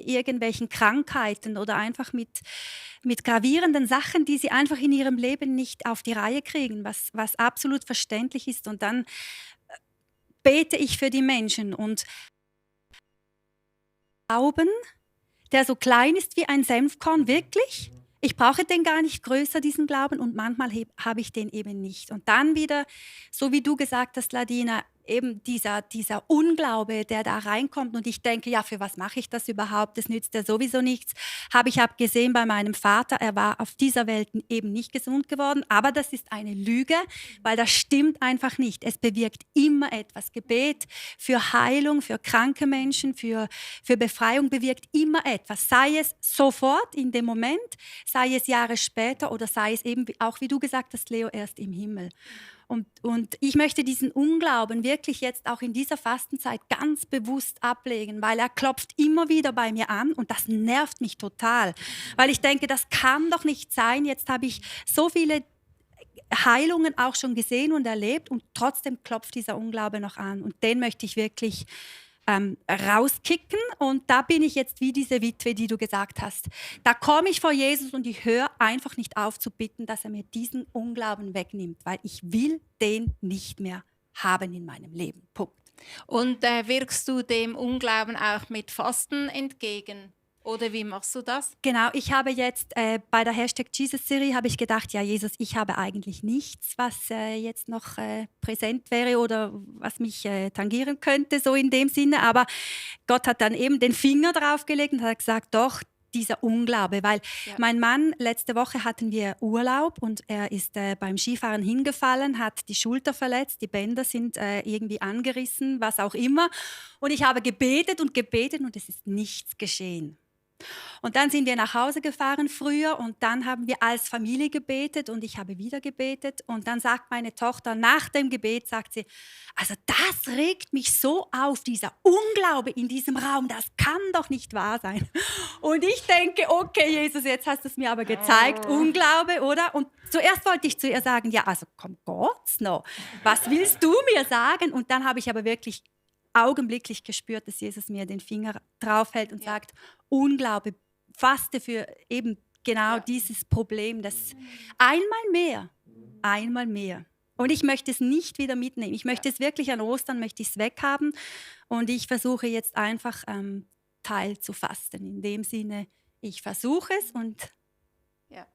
G: irgendwelchen Krankheiten oder einfach mit gravierenden Sachen, die sie einfach in ihrem Leben nicht auf die Reihe kriegen, was absolut verständlich ist. Und dann bete ich für die Menschen und Glauben, der so klein ist wie ein Senfkorn, wirklich. Ich brauche den gar nicht größer, diesen Glauben, und manchmal habe ich den eben nicht. Und dann wieder, so wie du gesagt hast, Ladina, eben dieser Unglaube, der da reinkommt und ich denke, ja, für was mache ich das überhaupt? Das nützt ja sowieso nichts. Habe gesehen bei meinem Vater, er war auf dieser Welt eben nicht gesund geworden, aber das ist eine Lüge, weil das stimmt einfach nicht. Es bewirkt immer etwas. Gebet für Heilung, für kranke Menschen, für Befreiung bewirkt immer etwas. Sei es sofort in dem Moment, sei es Jahre später oder sei es eben, auch wie du gesagt hast, Leo, erst im Himmel. Und ich möchte diesen Unglauben wirklich jetzt auch in dieser Fastenzeit ganz bewusst ablegen, weil er klopft immer wieder bei mir an und das nervt mich total. Weil ich denke, das kann doch nicht sein. Jetzt habe ich so viele Heilungen auch schon gesehen und erlebt und trotzdem klopft dieser Unglaube noch an. Und den möchte ich wirklich rauskicken. Und da bin ich jetzt wie diese Witwe, die du gesagt hast. Da komme ich vor Jesus und ich höre einfach nicht auf zu bitten, dass er mir diesen Unglauben wegnimmt, weil ich will den nicht mehr haben in meinem Leben. Punkt.
B: Und wirkst du dem Unglauben auch mit Fasten entgegen? Oder wie machst du das?
G: Genau, ich habe jetzt bei der #Jesus-Serie habe ich gedacht, ja Jesus, ich habe eigentlich nichts, was jetzt noch präsent wäre oder was mich tangieren könnte, so in dem Sinne. Aber Gott hat dann eben den Finger drauf gelegt und hat gesagt, doch, dieser Unglaube, weil mein Mann, letzte Woche hatten wir Urlaub und er ist beim Skifahren hingefallen, hat die Schulter verletzt, die Bänder sind irgendwie angerissen, was auch immer. Und ich habe gebetet und es ist nichts geschehen. Und dann sind wir nach Hause gefahren früher und dann haben wir als Familie gebetet und ich habe wieder gebetet. Und dann sagt meine Tochter nach dem Gebet, sagt sie, also das regt mich so auf, dieser Unglaube in diesem Raum, das kann doch nicht wahr sein. Und ich denke, okay, Jesus, jetzt hast du es mir aber gezeigt, Unglaube, oder? Und zuerst wollte ich zu ihr sagen, ja, also komm Gott noch, was willst du mir sagen? Und dann habe ich aber wirklich augenblicklich gespürt, dass Jesus mir den Finger draufhält und sagt, Unglaube, faste für eben genau dieses Problem, das einmal mehr. Und ich möchte es nicht wieder mitnehmen. Ich möchte es wirklich an Ostern, möchte ich es weghaben. Und ich versuche jetzt einfach Teil zu fasten. In dem Sinne, ich versuche es und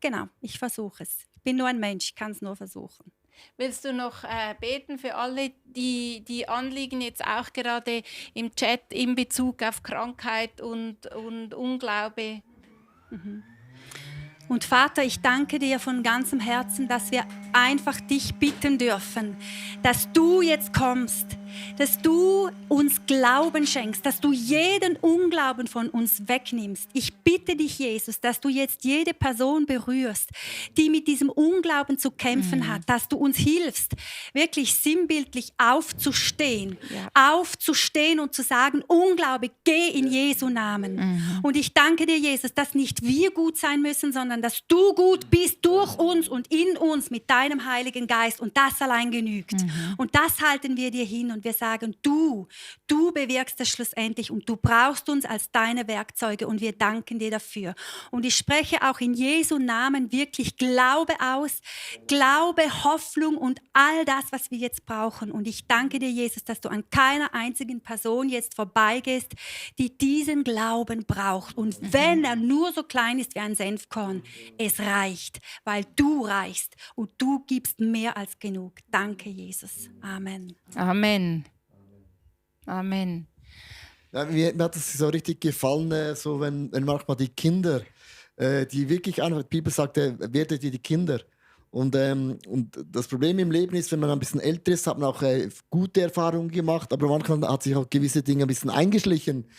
G: genau, ich versuche es. Ich bin nur ein Mensch, ich kann es nur versuchen.
B: Willst du noch beten für alle, die Anliegen jetzt auch gerade im Chat in Bezug auf Krankheit und Unglaube?
G: Und Vater, ich danke dir von ganzem Herzen, dass wir einfach dich bitten dürfen, dass du jetzt kommst, dass du uns Glauben schenkst, dass du jeden Unglauben von uns wegnimmst. Ich bitte dich, Jesus, dass du jetzt jede Person berührst, die mit diesem Unglauben zu kämpfen hat, dass du uns hilfst, wirklich sinnbildlich aufzustehen, aufzustehen und zu sagen, Unglaube, geh in Jesu Namen. Und ich danke dir, Jesus, dass nicht wir gut sein müssen, sondern dass du gut bist durch uns und in uns mit deinem Heiligen Geist und das allein genügt. Und das halten wir dir hin und wir sagen, du bewirkst es schlussendlich und du brauchst uns als deine Werkzeuge und wir danken dir dafür. Und ich spreche auch in Jesu Namen wirklich Glaube aus, Glaube, Hoffnung und all das, was wir jetzt brauchen. Und ich danke dir, Jesus, dass du an keiner einzigen Person jetzt vorbeigehst, die diesen Glauben braucht. Und wenn er nur so klein ist wie ein Senfkorn, es reicht, weil du reichst und du gibst mehr als genug. Danke, Jesus. Amen.
B: Amen. Amen.
A: Ja, mir hat es so richtig gefallen, so wenn manchmal die Kinder, die wirklich einfach, die Bibel sagt, werdet ihr die Kinder. Und das Problem im Leben ist, wenn man ein bisschen älter ist, hat man auch gute Erfahrungen gemacht, aber manchmal hat sich auch gewisse Dinge ein bisschen eingeschlichen.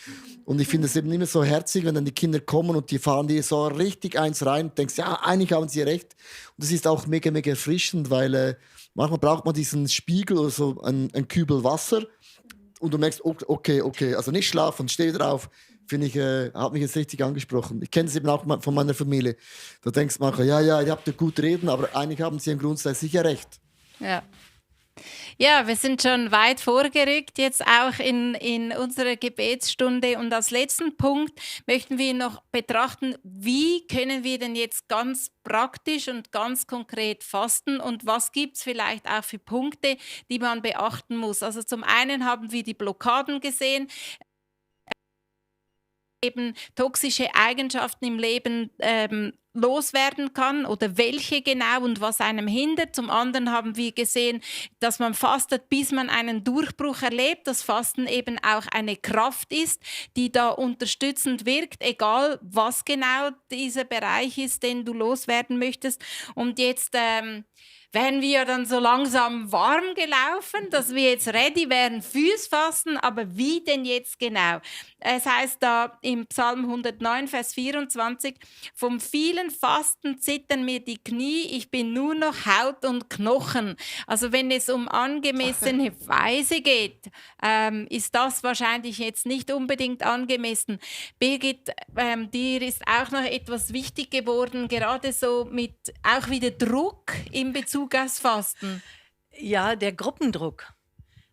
A: Und ich finde es eben immer so herzig, wenn dann die Kinder kommen und die fahren dir so richtig eins rein und denkst, ja, eigentlich haben sie recht. Und das ist auch mega, mega erfrischend, weil manchmal braucht man diesen Spiegel oder so ein Kübel Wasser und du merkst, okay, also nicht schlafen, steh drauf. Finde ich, hat mich jetzt richtig angesprochen. Ich kenne es eben auch von meiner Familie. Da denkst du manchmal, ja, ihr habt ja gut reden, aber eigentlich haben sie im Grundsatz sicher recht.
B: Ja. Ja, wir sind schon weit vorgerückt, jetzt auch in unserer Gebetsstunde. Und als letzten Punkt möchten wir noch betrachten, wie können wir denn jetzt ganz praktisch und ganz konkret fasten und was gibt es vielleicht auch für Punkte, die man beachten muss. Also zum einen haben wir die Blockaden gesehen, eben toxische Eigenschaften im Leben loswerden kann oder welche genau und was einem hindert. Zum anderen haben wir gesehen, dass man fastet, bis man einen Durchbruch erlebt, dass Fasten eben auch eine Kraft ist, die da unterstützend wirkt, egal was genau dieser Bereich ist, den du loswerden möchtest. Und jetzt wären wir dann so langsam warm gelaufen, dass wir jetzt ready wären fürs Fasten, aber wie denn jetzt genau? Es heißt da im Psalm 109, Vers 24, vom vielen Fasten zittern mir die Knie, ich bin nur noch Haut und Knochen. Also wenn es um angemessene Weise geht, ist das wahrscheinlich jetzt nicht unbedingt angemessen. Birgit, dir ist auch noch etwas wichtig geworden, gerade so mit auch wieder Druck in Bezug aufs Fasten.
F: Ja, der Gruppendruck.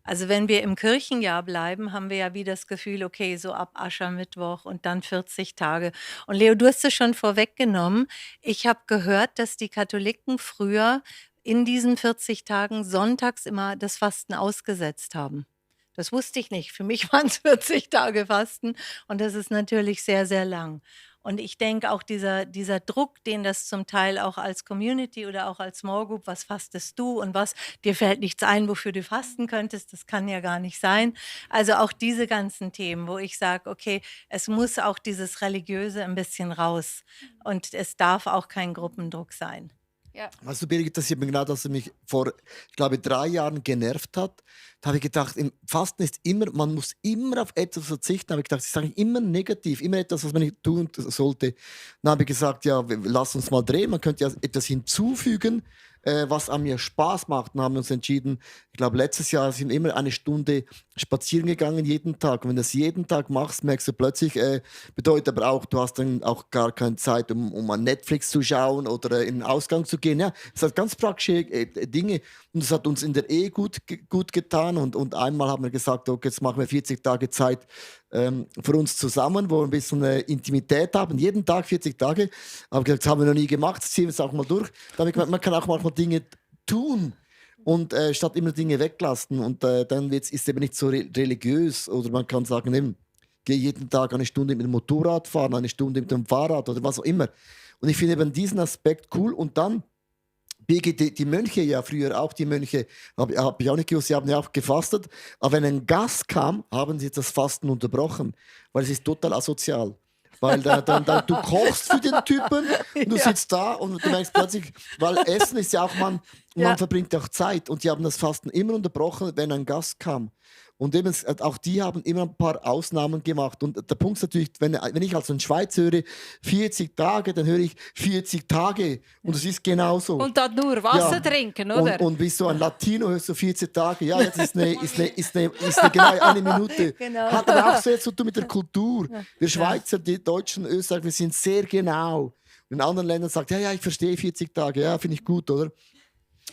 F: Also wenn wir im Kirchenjahr bleiben, haben wir ja wie das Gefühl, okay, so ab Aschermittwoch und dann 40 Tage. Und Leo, du hast es schon vorweggenommen. Ich habe gehört, dass die Katholiken früher in diesen 40 Tagen sonntags immer das Fasten ausgesetzt haben. Das wusste ich nicht. Für mich waren es 40 Tage Fasten und das ist natürlich sehr, sehr lang. Und ich denke auch dieser Druck, den das zum Teil auch als Community oder auch als Small Group, was fastest du und was, dir fällt nichts ein, wofür du fasten könntest, das kann ja gar nicht sein. Also auch diese ganzen Themen, wo ich sage, okay, es muss auch dieses Religiöse ein bisschen raus und es darf auch kein Gruppendruck sein.
B: Ja.
A: Weißt du, Birgit, das ist eben genau das, was mich vor, ich glaube, 3 Jahren genervt hat. Da habe ich gedacht, im Fasten ist immer, man muss immer auf etwas verzichten. Da habe ich gedacht, das ist eigentlich immer negativ, immer etwas, was man nicht tun sollte. Dann habe ich gesagt, ja, lass uns mal drehen. Man könnte ja etwas hinzufügen, was an mir Spaß macht. Dann haben wir uns entschieden, ich glaube, letztes Jahr sind wir immer 1 Stunde spazieren gegangen, jeden Tag. Und wenn du das jeden Tag machst, merkst du plötzlich, bedeutet aber auch, du hast dann auch gar keine Zeit, um an Netflix zu schauen oder in den Ausgang zu gehen. Ja, es hat ganz praktische Dinge und es hat uns in der Ehe gut getan. Und einmal haben wir gesagt, okay, jetzt machen wir 40 Tage Zeit für uns zusammen, wo wir ein bisschen Intimität haben. Jeden Tag 40 Tage. Aber gesagt, das haben wir noch nie gemacht, das ziehen wir jetzt auch mal durch. Da habe ich gemeint, man kann auch manchmal Dinge tun und statt immer Dinge weglassen. Und dann ist es eben nicht so religiös. Oder man kann sagen, eben, gehe jeden Tag 1 Stunde mit dem Motorrad fahren, 1 Stunde mit dem Fahrrad oder was auch immer. Und ich finde eben diesen Aspekt cool. Und dann die Mönche, ja früher auch die Mönche, hab ich auch nicht gewusst, sie haben ja auch gefastet. Aber wenn ein Gast kam, haben sie das Fasten unterbrochen, weil es ist total asozial. Weil du kochst für den Typen und du sitzt da und du merkst plötzlich, weil Essen ist ja auch, man verbringt ja auch Zeit. Und die haben das Fasten immer unterbrochen, wenn ein Gast kam. Und eben, auch die haben immer ein paar Ausnahmen gemacht. Und der Punkt ist natürlich, wenn ich also in der Schweiz höre, 40 Tage, dann höre ich 40 Tage. Und es ist genauso.
B: Und dann nur Wasser trinken, oder?
A: Und bist du ein Latino, hörst du 40 Tage. Ja, jetzt ist eine genau 1 Minute.
F: Genau.
A: Hat aber auch so jetzt zu tun mit der Kultur. Wir Schweizer, die Deutschen, Österreicher, wir sind sehr genau. Und in anderen Ländern sagt, ja, ich verstehe 40 Tage. Ja, finde ich gut, oder?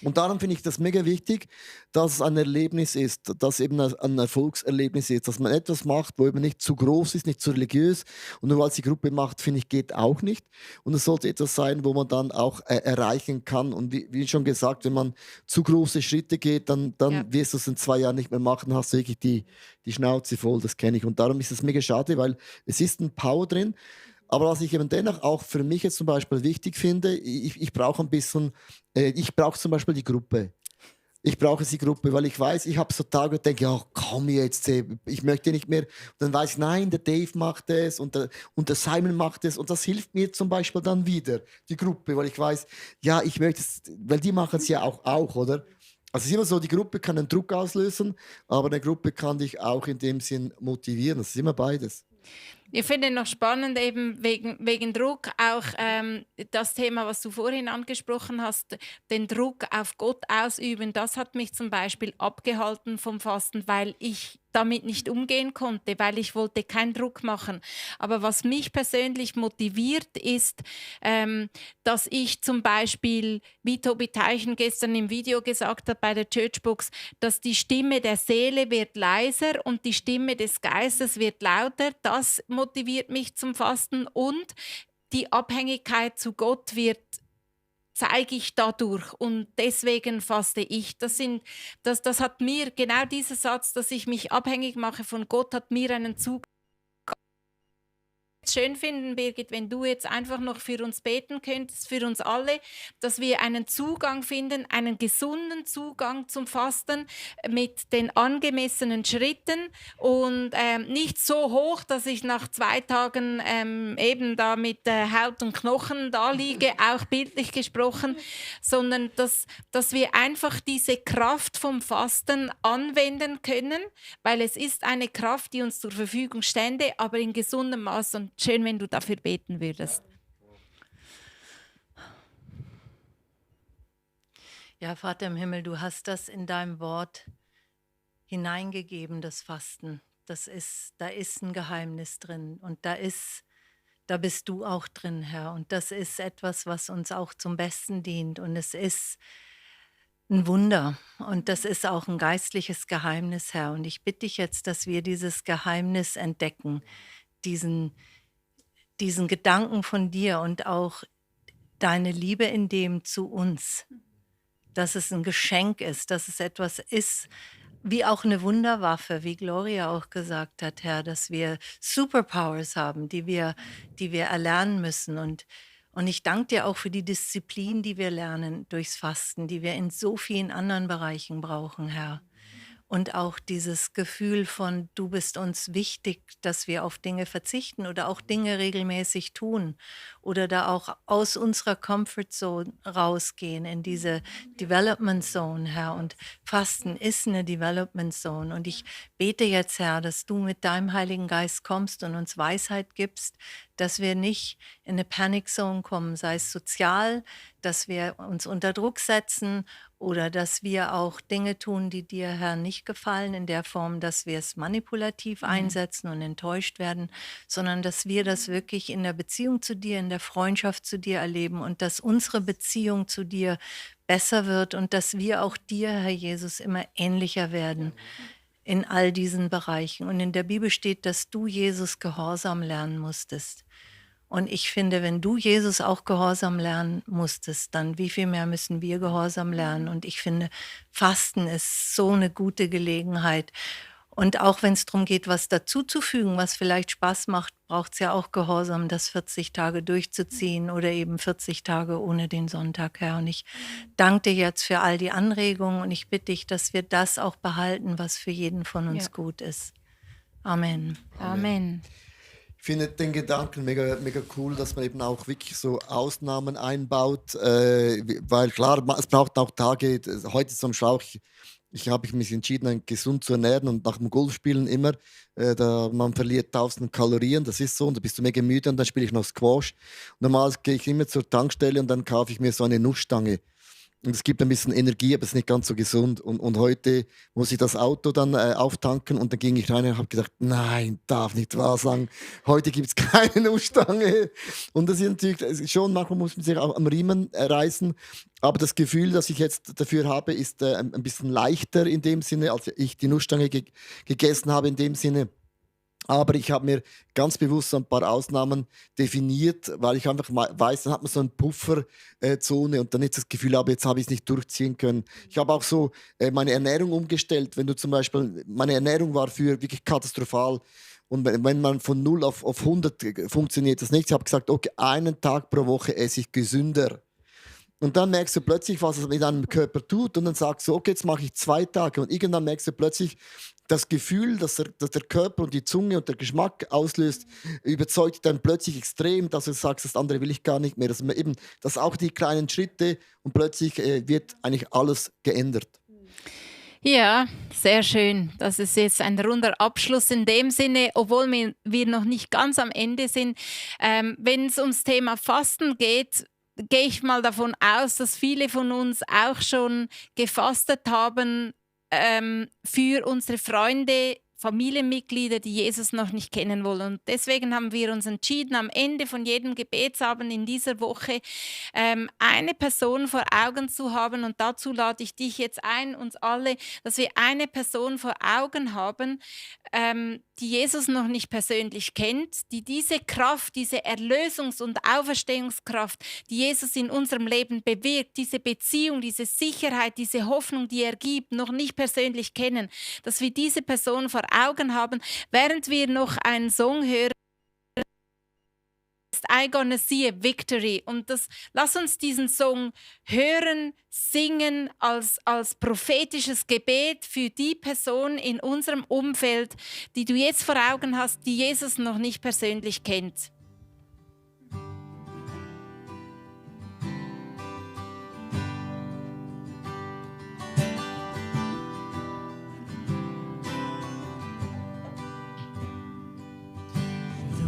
A: Und darum finde ich das mega wichtig, dass es ein Erlebnis ist, dass eben ein Erfolgserlebnis ist, dass man etwas macht, wo eben nicht zu groß ist, nicht zu religiös und nur weil es die Gruppe macht, finde ich, geht auch nicht. Und es sollte etwas sein, wo man dann auch erreichen kann. Und wie schon gesagt, wenn man zu große Schritte geht, dann wirst du es in 2 Jahren nicht mehr machen, hast du wirklich die Schnauze voll, das kenne ich. Und darum ist es mega schade, weil es ist ein Power drin. Aber was ich eben dennoch auch für mich jetzt zum Beispiel wichtig finde, ich brauche ein bisschen, ich brauche zum Beispiel die Gruppe. Ich brauche die Gruppe, weil ich weiß, ich habe so Tage und denke, ja, komm jetzt, ich möchte nicht mehr. Und dann weiß ich, nein, der Dave macht es und der Simon macht es. Und das hilft mir zum Beispiel dann wieder, die Gruppe, weil ich weiß, ja, ich möchte es, weil die machen es ja auch, oder? Also es ist immer so, die Gruppe kann einen Druck auslösen, aber eine Gruppe kann dich auch in dem Sinn motivieren. Das ist immer beides.
B: Ich finde noch spannend, eben wegen Druck, auch das Thema, was du vorhin angesprochen hast, den Druck auf Gott ausüben, das hat mich zum Beispiel abgehalten vom Fasten, weil ich damit nicht umgehen konnte, weil ich wollte keinen Druck machen. Aber was mich persönlich motiviert ist, dass ich zum Beispiel, wie Tobi Teichen gestern im Video gesagt hat bei der Churchbox, dass die Stimme der Seele wird leiser und die Stimme des Geistes wird lauter. Das motiviert mich zum Fasten und die Abhängigkeit zu Gott zeige ich dadurch und deswegen faste ich. Das hat mir, genau dieser Satz, dass ich mich abhängig mache von Gott, hat mir einen Zugang. Schön finden, Birgit, wenn du jetzt einfach noch für uns beten könntest, für uns alle, dass wir einen Zugang finden, einen gesunden Zugang zum Fasten mit den angemessenen Schritten und nicht so hoch, dass ich nach 2 Tagen eben da mit Haut und Knochen da liege, auch bildlich gesprochen, sondern dass wir einfach diese Kraft vom Fasten anwenden können, weil es ist eine Kraft, die uns zur Verfügung stände, aber in gesundem Maß. Und schön, wenn du dafür beten würdest.
F: Ja, Vater im Himmel, du hast das in deinem Wort hineingegeben, das Fasten. Da ist ein Geheimnis drin und da bist du auch drin, Herr. Und das ist etwas, was uns auch zum Besten dient und es ist ein Wunder und das ist auch ein geistliches Geheimnis, Herr. Und ich bitte dich jetzt, dass wir dieses Geheimnis entdecken, diesen Gedanken von dir und auch deine Liebe in dem zu uns, dass es ein Geschenk ist, dass es etwas ist, wie auch eine Wunderwaffe, wie Gloria auch gesagt hat, Herr, dass wir Superpowers haben, die wir erlernen müssen. Und ich danke dir auch für die Disziplin, die wir lernen durchs Fasten, die wir in so vielen anderen Bereichen brauchen, Herr. und auch dieses Gefühl von, du bist uns wichtig, dass wir auf Dinge verzichten oder auch Dinge regelmäßig tun oder da auch aus unserer Comfort Zone rausgehen in diese Development Zone, Herr. Und Fasten ist eine Development Zone. Und ich bete jetzt, Herr, dass du mit deinem Heiligen Geist kommst und uns Weisheit gibst, dass wir nicht in eine Panic Zone kommen, sei es sozial, dass wir uns unter Druck setzen oder dass wir auch Dinge tun, die dir, Herr, nicht gefallen, in der Form, dass wir es manipulativ einsetzen und enttäuscht werden, sondern dass wir das wirklich in der Beziehung zu dir, in der Freundschaft zu dir erleben und dass unsere Beziehung zu dir besser wird und dass wir auch dir, Herr Jesus, immer ähnlicher werden in all diesen Bereichen. Und in der Bibel steht, dass du, Jesus, Gehorsam lernen musstest. Und ich finde, wenn du, Jesus, auch Gehorsam lernen musstest, dann wie viel mehr müssen wir Gehorsam lernen? Und ich finde, Fasten ist so eine gute Gelegenheit. Und auch wenn es darum geht, was dazuzufügen, was vielleicht Spaß macht, braucht es ja auch Gehorsam, das 40 Tage durchzuziehen oder eben 40 Tage ohne den Sonntag, Herr. Und ich danke dir jetzt für all die Anregungen und ich bitte dich, dass wir das auch behalten, was für jeden von uns gut ist. Amen.
B: Amen.
A: Ich finde den Gedanken mega, mega cool, dass man eben auch wirklich so Ausnahmen einbaut, weil klar, es braucht auch Tage, heute zum Schauch, ich habe mich entschieden, gesund zu ernähren und nach dem Golfspielen immer, man verliert 1000 Kalorien, das ist so, und da bist du mega müde und dann spiele ich noch Squash. Normal gehe ich immer zur Tankstelle und dann kaufe ich mir so eine Nussstange. Und es gibt ein bisschen Energie, aber es ist nicht ganz so gesund. Und heute muss ich das Auto dann auftanken und dann ging ich rein und habe gedacht, nein, darf nicht wahr sein. Heute gibt es keine Nussstange. Und das ist natürlich schon, manchmal muss man sich auch am Riemen reißen. Aber das Gefühl, das ich jetzt dafür habe, ist ein bisschen leichter in dem Sinne, als ich die Nussstange gegessen habe in dem Sinne. Aber ich habe mir ganz bewusst so ein paar Ausnahmen definiert, weil ich einfach weiß, dann hat man so eine Pufferzone und dann nicht das Gefühl habe, jetzt habe ich es nicht durchziehen können. Ich habe auch so meine Ernährung umgestellt. Wenn du zum Beispiel, meine Ernährung war für wirklich katastrophal. Und wenn man von 0 auf 100 funktioniert das nicht. Ich habe gesagt, okay, einen Tag pro Woche esse ich gesünder. Und dann merkst du plötzlich, was es mit deinem Körper tut. Und dann sagst du, okay, jetzt mache ich 2 Tage. Und irgendwann merkst du plötzlich, das Gefühl, dass der Körper und die Zunge und der Geschmack auslöst, überzeugt dann plötzlich extrem, dass du sagst, das andere will ich gar nicht mehr. Dass auch die kleinen Schritte und plötzlich wird eigentlich alles geändert.
B: Ja, sehr schön. Das ist jetzt ein runder Abschluss in dem Sinne, obwohl wir noch nicht ganz am Ende sind. Wenn es ums Thema Fasten geht, gehe ich mal davon aus, dass viele von uns auch schon gefastet haben für unsere Freunde, Familienmitglieder, die Jesus noch nicht kennen wollen. Und deswegen haben wir uns entschieden, am Ende von jedem Gebetsabend in dieser Woche eine Person vor Augen zu haben. Und dazu lade ich dich jetzt ein, uns alle, dass wir eine Person vor Augen haben, die Jesus noch nicht persönlich kennt, die diese Kraft, diese Erlösungs- und Auferstehungskraft, die Jesus in unserem Leben bewirkt, diese Beziehung, diese Sicherheit, diese Hoffnung, die er gibt, noch nicht persönlich kennen, dass wir diese Person vor Augen haben, während wir noch einen Song hören, I Gonna See a Victory. Und lass uns diesen Song hören, singen als prophetisches Gebet für die Person in unserem Umfeld, die du jetzt vor Augen hast, die Jesus noch nicht persönlich kennt.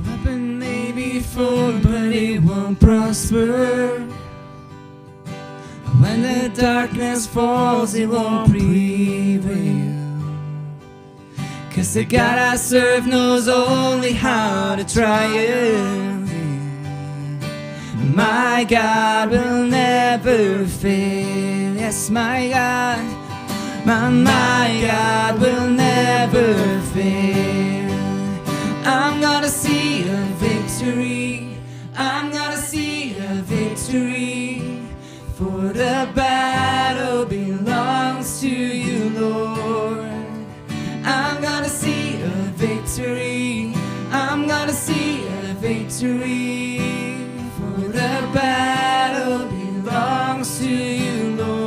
C: Weapon may be formed, but it won't prosper. When the darkness falls, it won't prevail. 'Cause the God I serve knows only how to triumph. My God will never fail. Yes, my God, my God will never fail. I'm gonna see a victory. I'm gonna see a victory. For the battle belongs to you, Lord. I'm gonna see a victory. I'm gonna see a victory. For the battle belongs to you, Lord.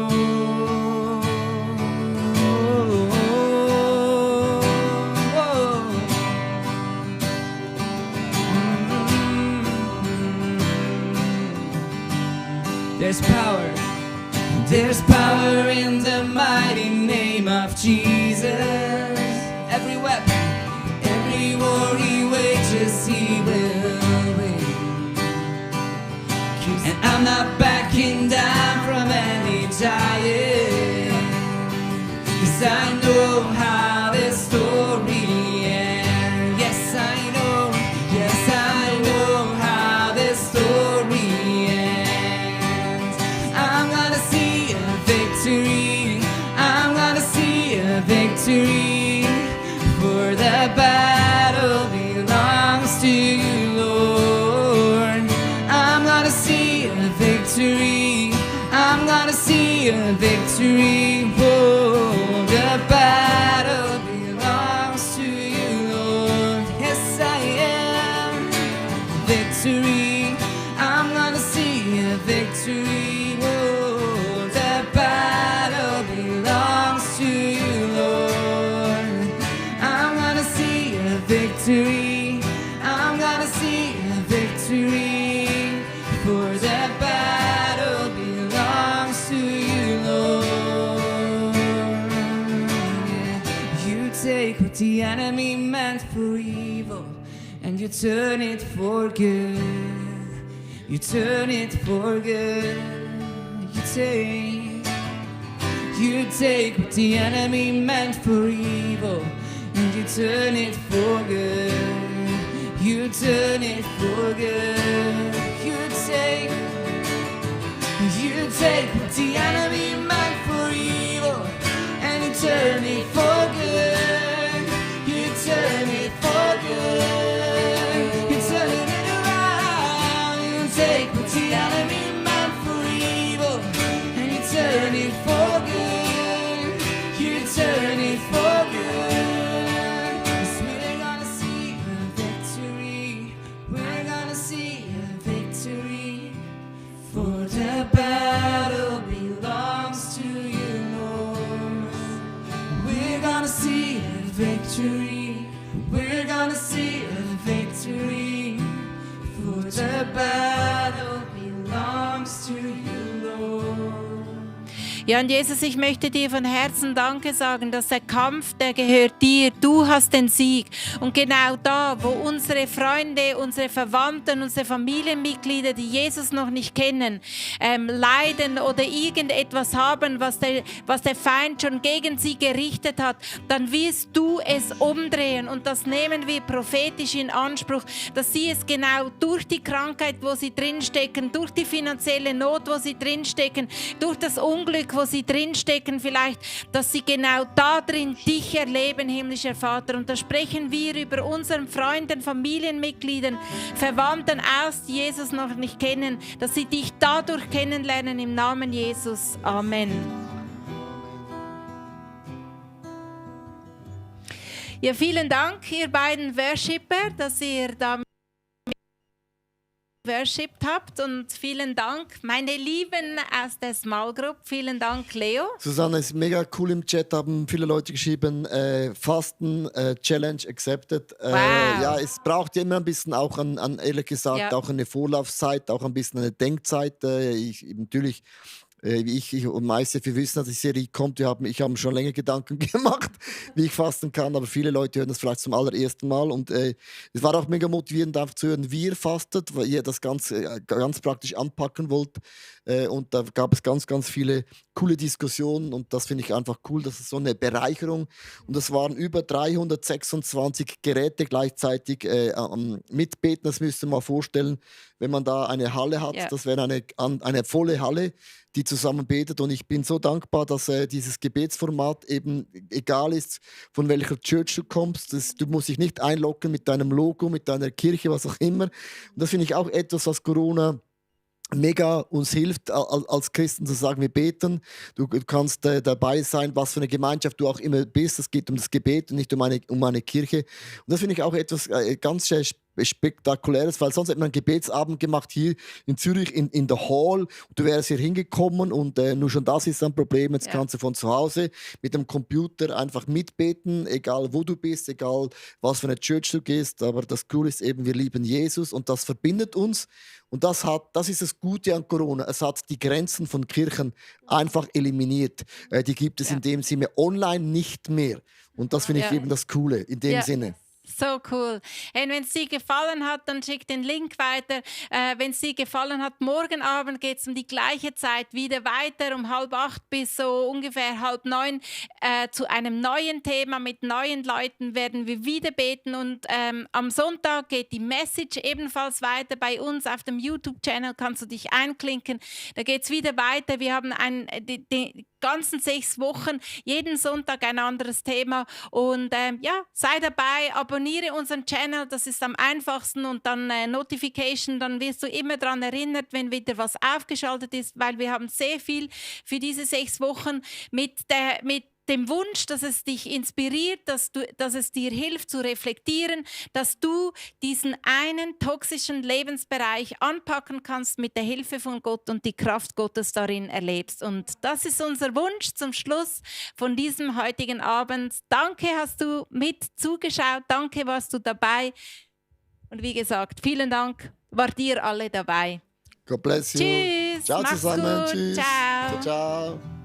C: There's power. There's power in the mighty name of Jesus. Every weapon, every war he wages, he will win. And I'm not backing down from any giant, 'cause I know how this story ends. Yes, I know how this story ends. I'm gonna see a victory. I'm gonna see a victory. For the battle belongs to you, Lord. I'm gonna see a victory. I'm gonna see a victory. Oh, the battle belongs to you, Lord. Yes, I am. Victory. I'm gonna see a victory. Oh, the battle belongs to you, Lord. I'm gonna see a victory. I'm gonna see a victory. For the battle belongs to you, Lord. Yeah. You take what the enemy meant for evil, and you turn it for good. You turn it for good. You take what the enemy meant for evil, and you turn it for good. You turn it for good. You take what the enemy meant for evil, and you turn it for good. You turn it for good. You turn it around. You take what the enemy meant for evil, and you turn it for good. You turn it for good. 'Cause we're gonna see a victory. We're gonna see a victory. For the battle belongs to you, Lord. We're gonna see a victory. We're gonna see a victory. For the battle belongs to you, Lord.
B: Ja, und Jesus, ich möchte dir von Herzen Danke sagen, dass der Kampf, der gehört dir. Du hast den Sieg. Und genau da, wo unsere Freunde, unsere Verwandten, unsere Familienmitglieder, die Jesus noch nicht kennen, leiden oder irgendetwas haben, was der Feind schon gegen sie gerichtet hat, dann wirst du es umdrehen. Und das nehmen wir prophetisch in Anspruch, dass sie es genau durch die Krankheit, wo sie drinstecken, durch die finanzielle Not, wo sie drinstecken, durch das Unglück, wo sie drinstecken vielleicht, dass sie genau da drin dich erleben, himmlischer Vater. Und da sprechen wir über unseren Freunden, Familienmitgliedern, Verwandten aus, die Jesus noch nicht kennen, dass sie dich dadurch kennenlernen im Namen Jesus. Amen. Ja, vielen Dank, ihr beiden Worshipper, dass ihr da worshipped habt, und vielen Dank, meine Lieben aus der Small Group. Vielen Dank, Leo.
A: Susanne, ist mega cool. Im Chat haben viele Leute geschrieben, Fasten, Challenge accepted.
B: Wow.
A: Ja, es braucht ja immer ein bisschen auch ehrlich gesagt,
B: Ja.
A: auch eine Vorlaufzeit, auch ein bisschen eine Denkzeit. Natürlich, wie ich und meiste, wir wissen, dass die Serie kommt. Ich habe mir schon länger Gedanken gemacht, wie ich fasten kann, aber viele Leute hören das vielleicht zum allerersten Mal. Und es war auch mega motivierend, einfach zu hören, wie ihr fastet, weil ihr das ganz praktisch anpacken wollt. Und da gab es ganz, ganz viele coole Diskussionen, und das finde ich einfach cool. Das ist so eine Bereicherung. Und das waren über 326 Geräte gleichzeitig mitbeten. Das müsst ihr mal vorstellen, wenn man da eine Halle hat.
B: Ja.
A: Das wäre eine volle Halle, die zusammen betet. Und ich bin so dankbar, dass dieses Gebetsformat eben egal ist, von welcher Church du kommst. Du musst dich nicht einloggen mit deinem Logo, mit deiner Kirche, was auch immer. Und das finde ich auch etwas, was Corona mega uns hilft, als Christen zu sagen, wir beten. Du kannst dabei sein, was für eine Gemeinschaft du auch immer bist. Es geht um das Gebet und nicht um eine Kirche. Und das finde ich auch etwas ganz Spektakuläres, weil sonst hätte man einen Gebetsabend gemacht hier in Zürich in der Hall. Und du wärst hier hingekommen und nur schon das ist ein Problem. Jetzt kannst du von zu Hause mit dem Computer einfach mitbeten, egal wo du bist, egal was für eine Church du gehst. Aber das Coole ist eben, wir lieben Jesus und das verbindet uns. Und das ist das Gute an Corona. Es hat die Grenzen von Kirchen einfach eliminiert. Die gibt es in dem Sinne online nicht mehr. Und das finde ich eben das Coole in dem Sinne.
B: So cool. Hey, wenn es dir gefallen hat, dann schick den Link weiter. Wenn es dir gefallen hat, morgen Abend geht es um die gleiche Zeit wieder weiter, um 7:30 bis so ungefähr 8:30 zu einem neuen Thema. Mit neuen Leuten werden wir wieder beten. Und am Sonntag geht die Message ebenfalls weiter. Bei uns auf dem YouTube-Channel kannst du dich einklinken. Da geht es wieder weiter. Wir haben die ganzen 6 Wochen, jeden Sonntag ein anderes Thema. Und sei dabei, abonniere unseren Channel, das ist am einfachsten. Und dann Notification, dann wirst du immer daran erinnert, wenn wieder was aufgeschaltet ist, weil wir haben sehr viel für diese 6 Wochen mit dem Wunsch, dass es dich inspiriert, dass es dir hilft zu reflektieren, dass du diesen einen toxischen Lebensbereich anpacken kannst mit der Hilfe von Gott und die Kraft Gottes darin erlebst. Und das ist unser Wunsch zum Schluss von diesem heutigen Abend. Danke, hast du mit zugeschaut. Danke, warst du dabei. Und wie gesagt, vielen Dank, wart ihr alle dabei.
A: God bless you.
B: Tschüss.
A: Ciao
B: mach's
A: zusammen.
B: gut.
A: Tschüss.
B: Ciao.
A: Ciao, ciao.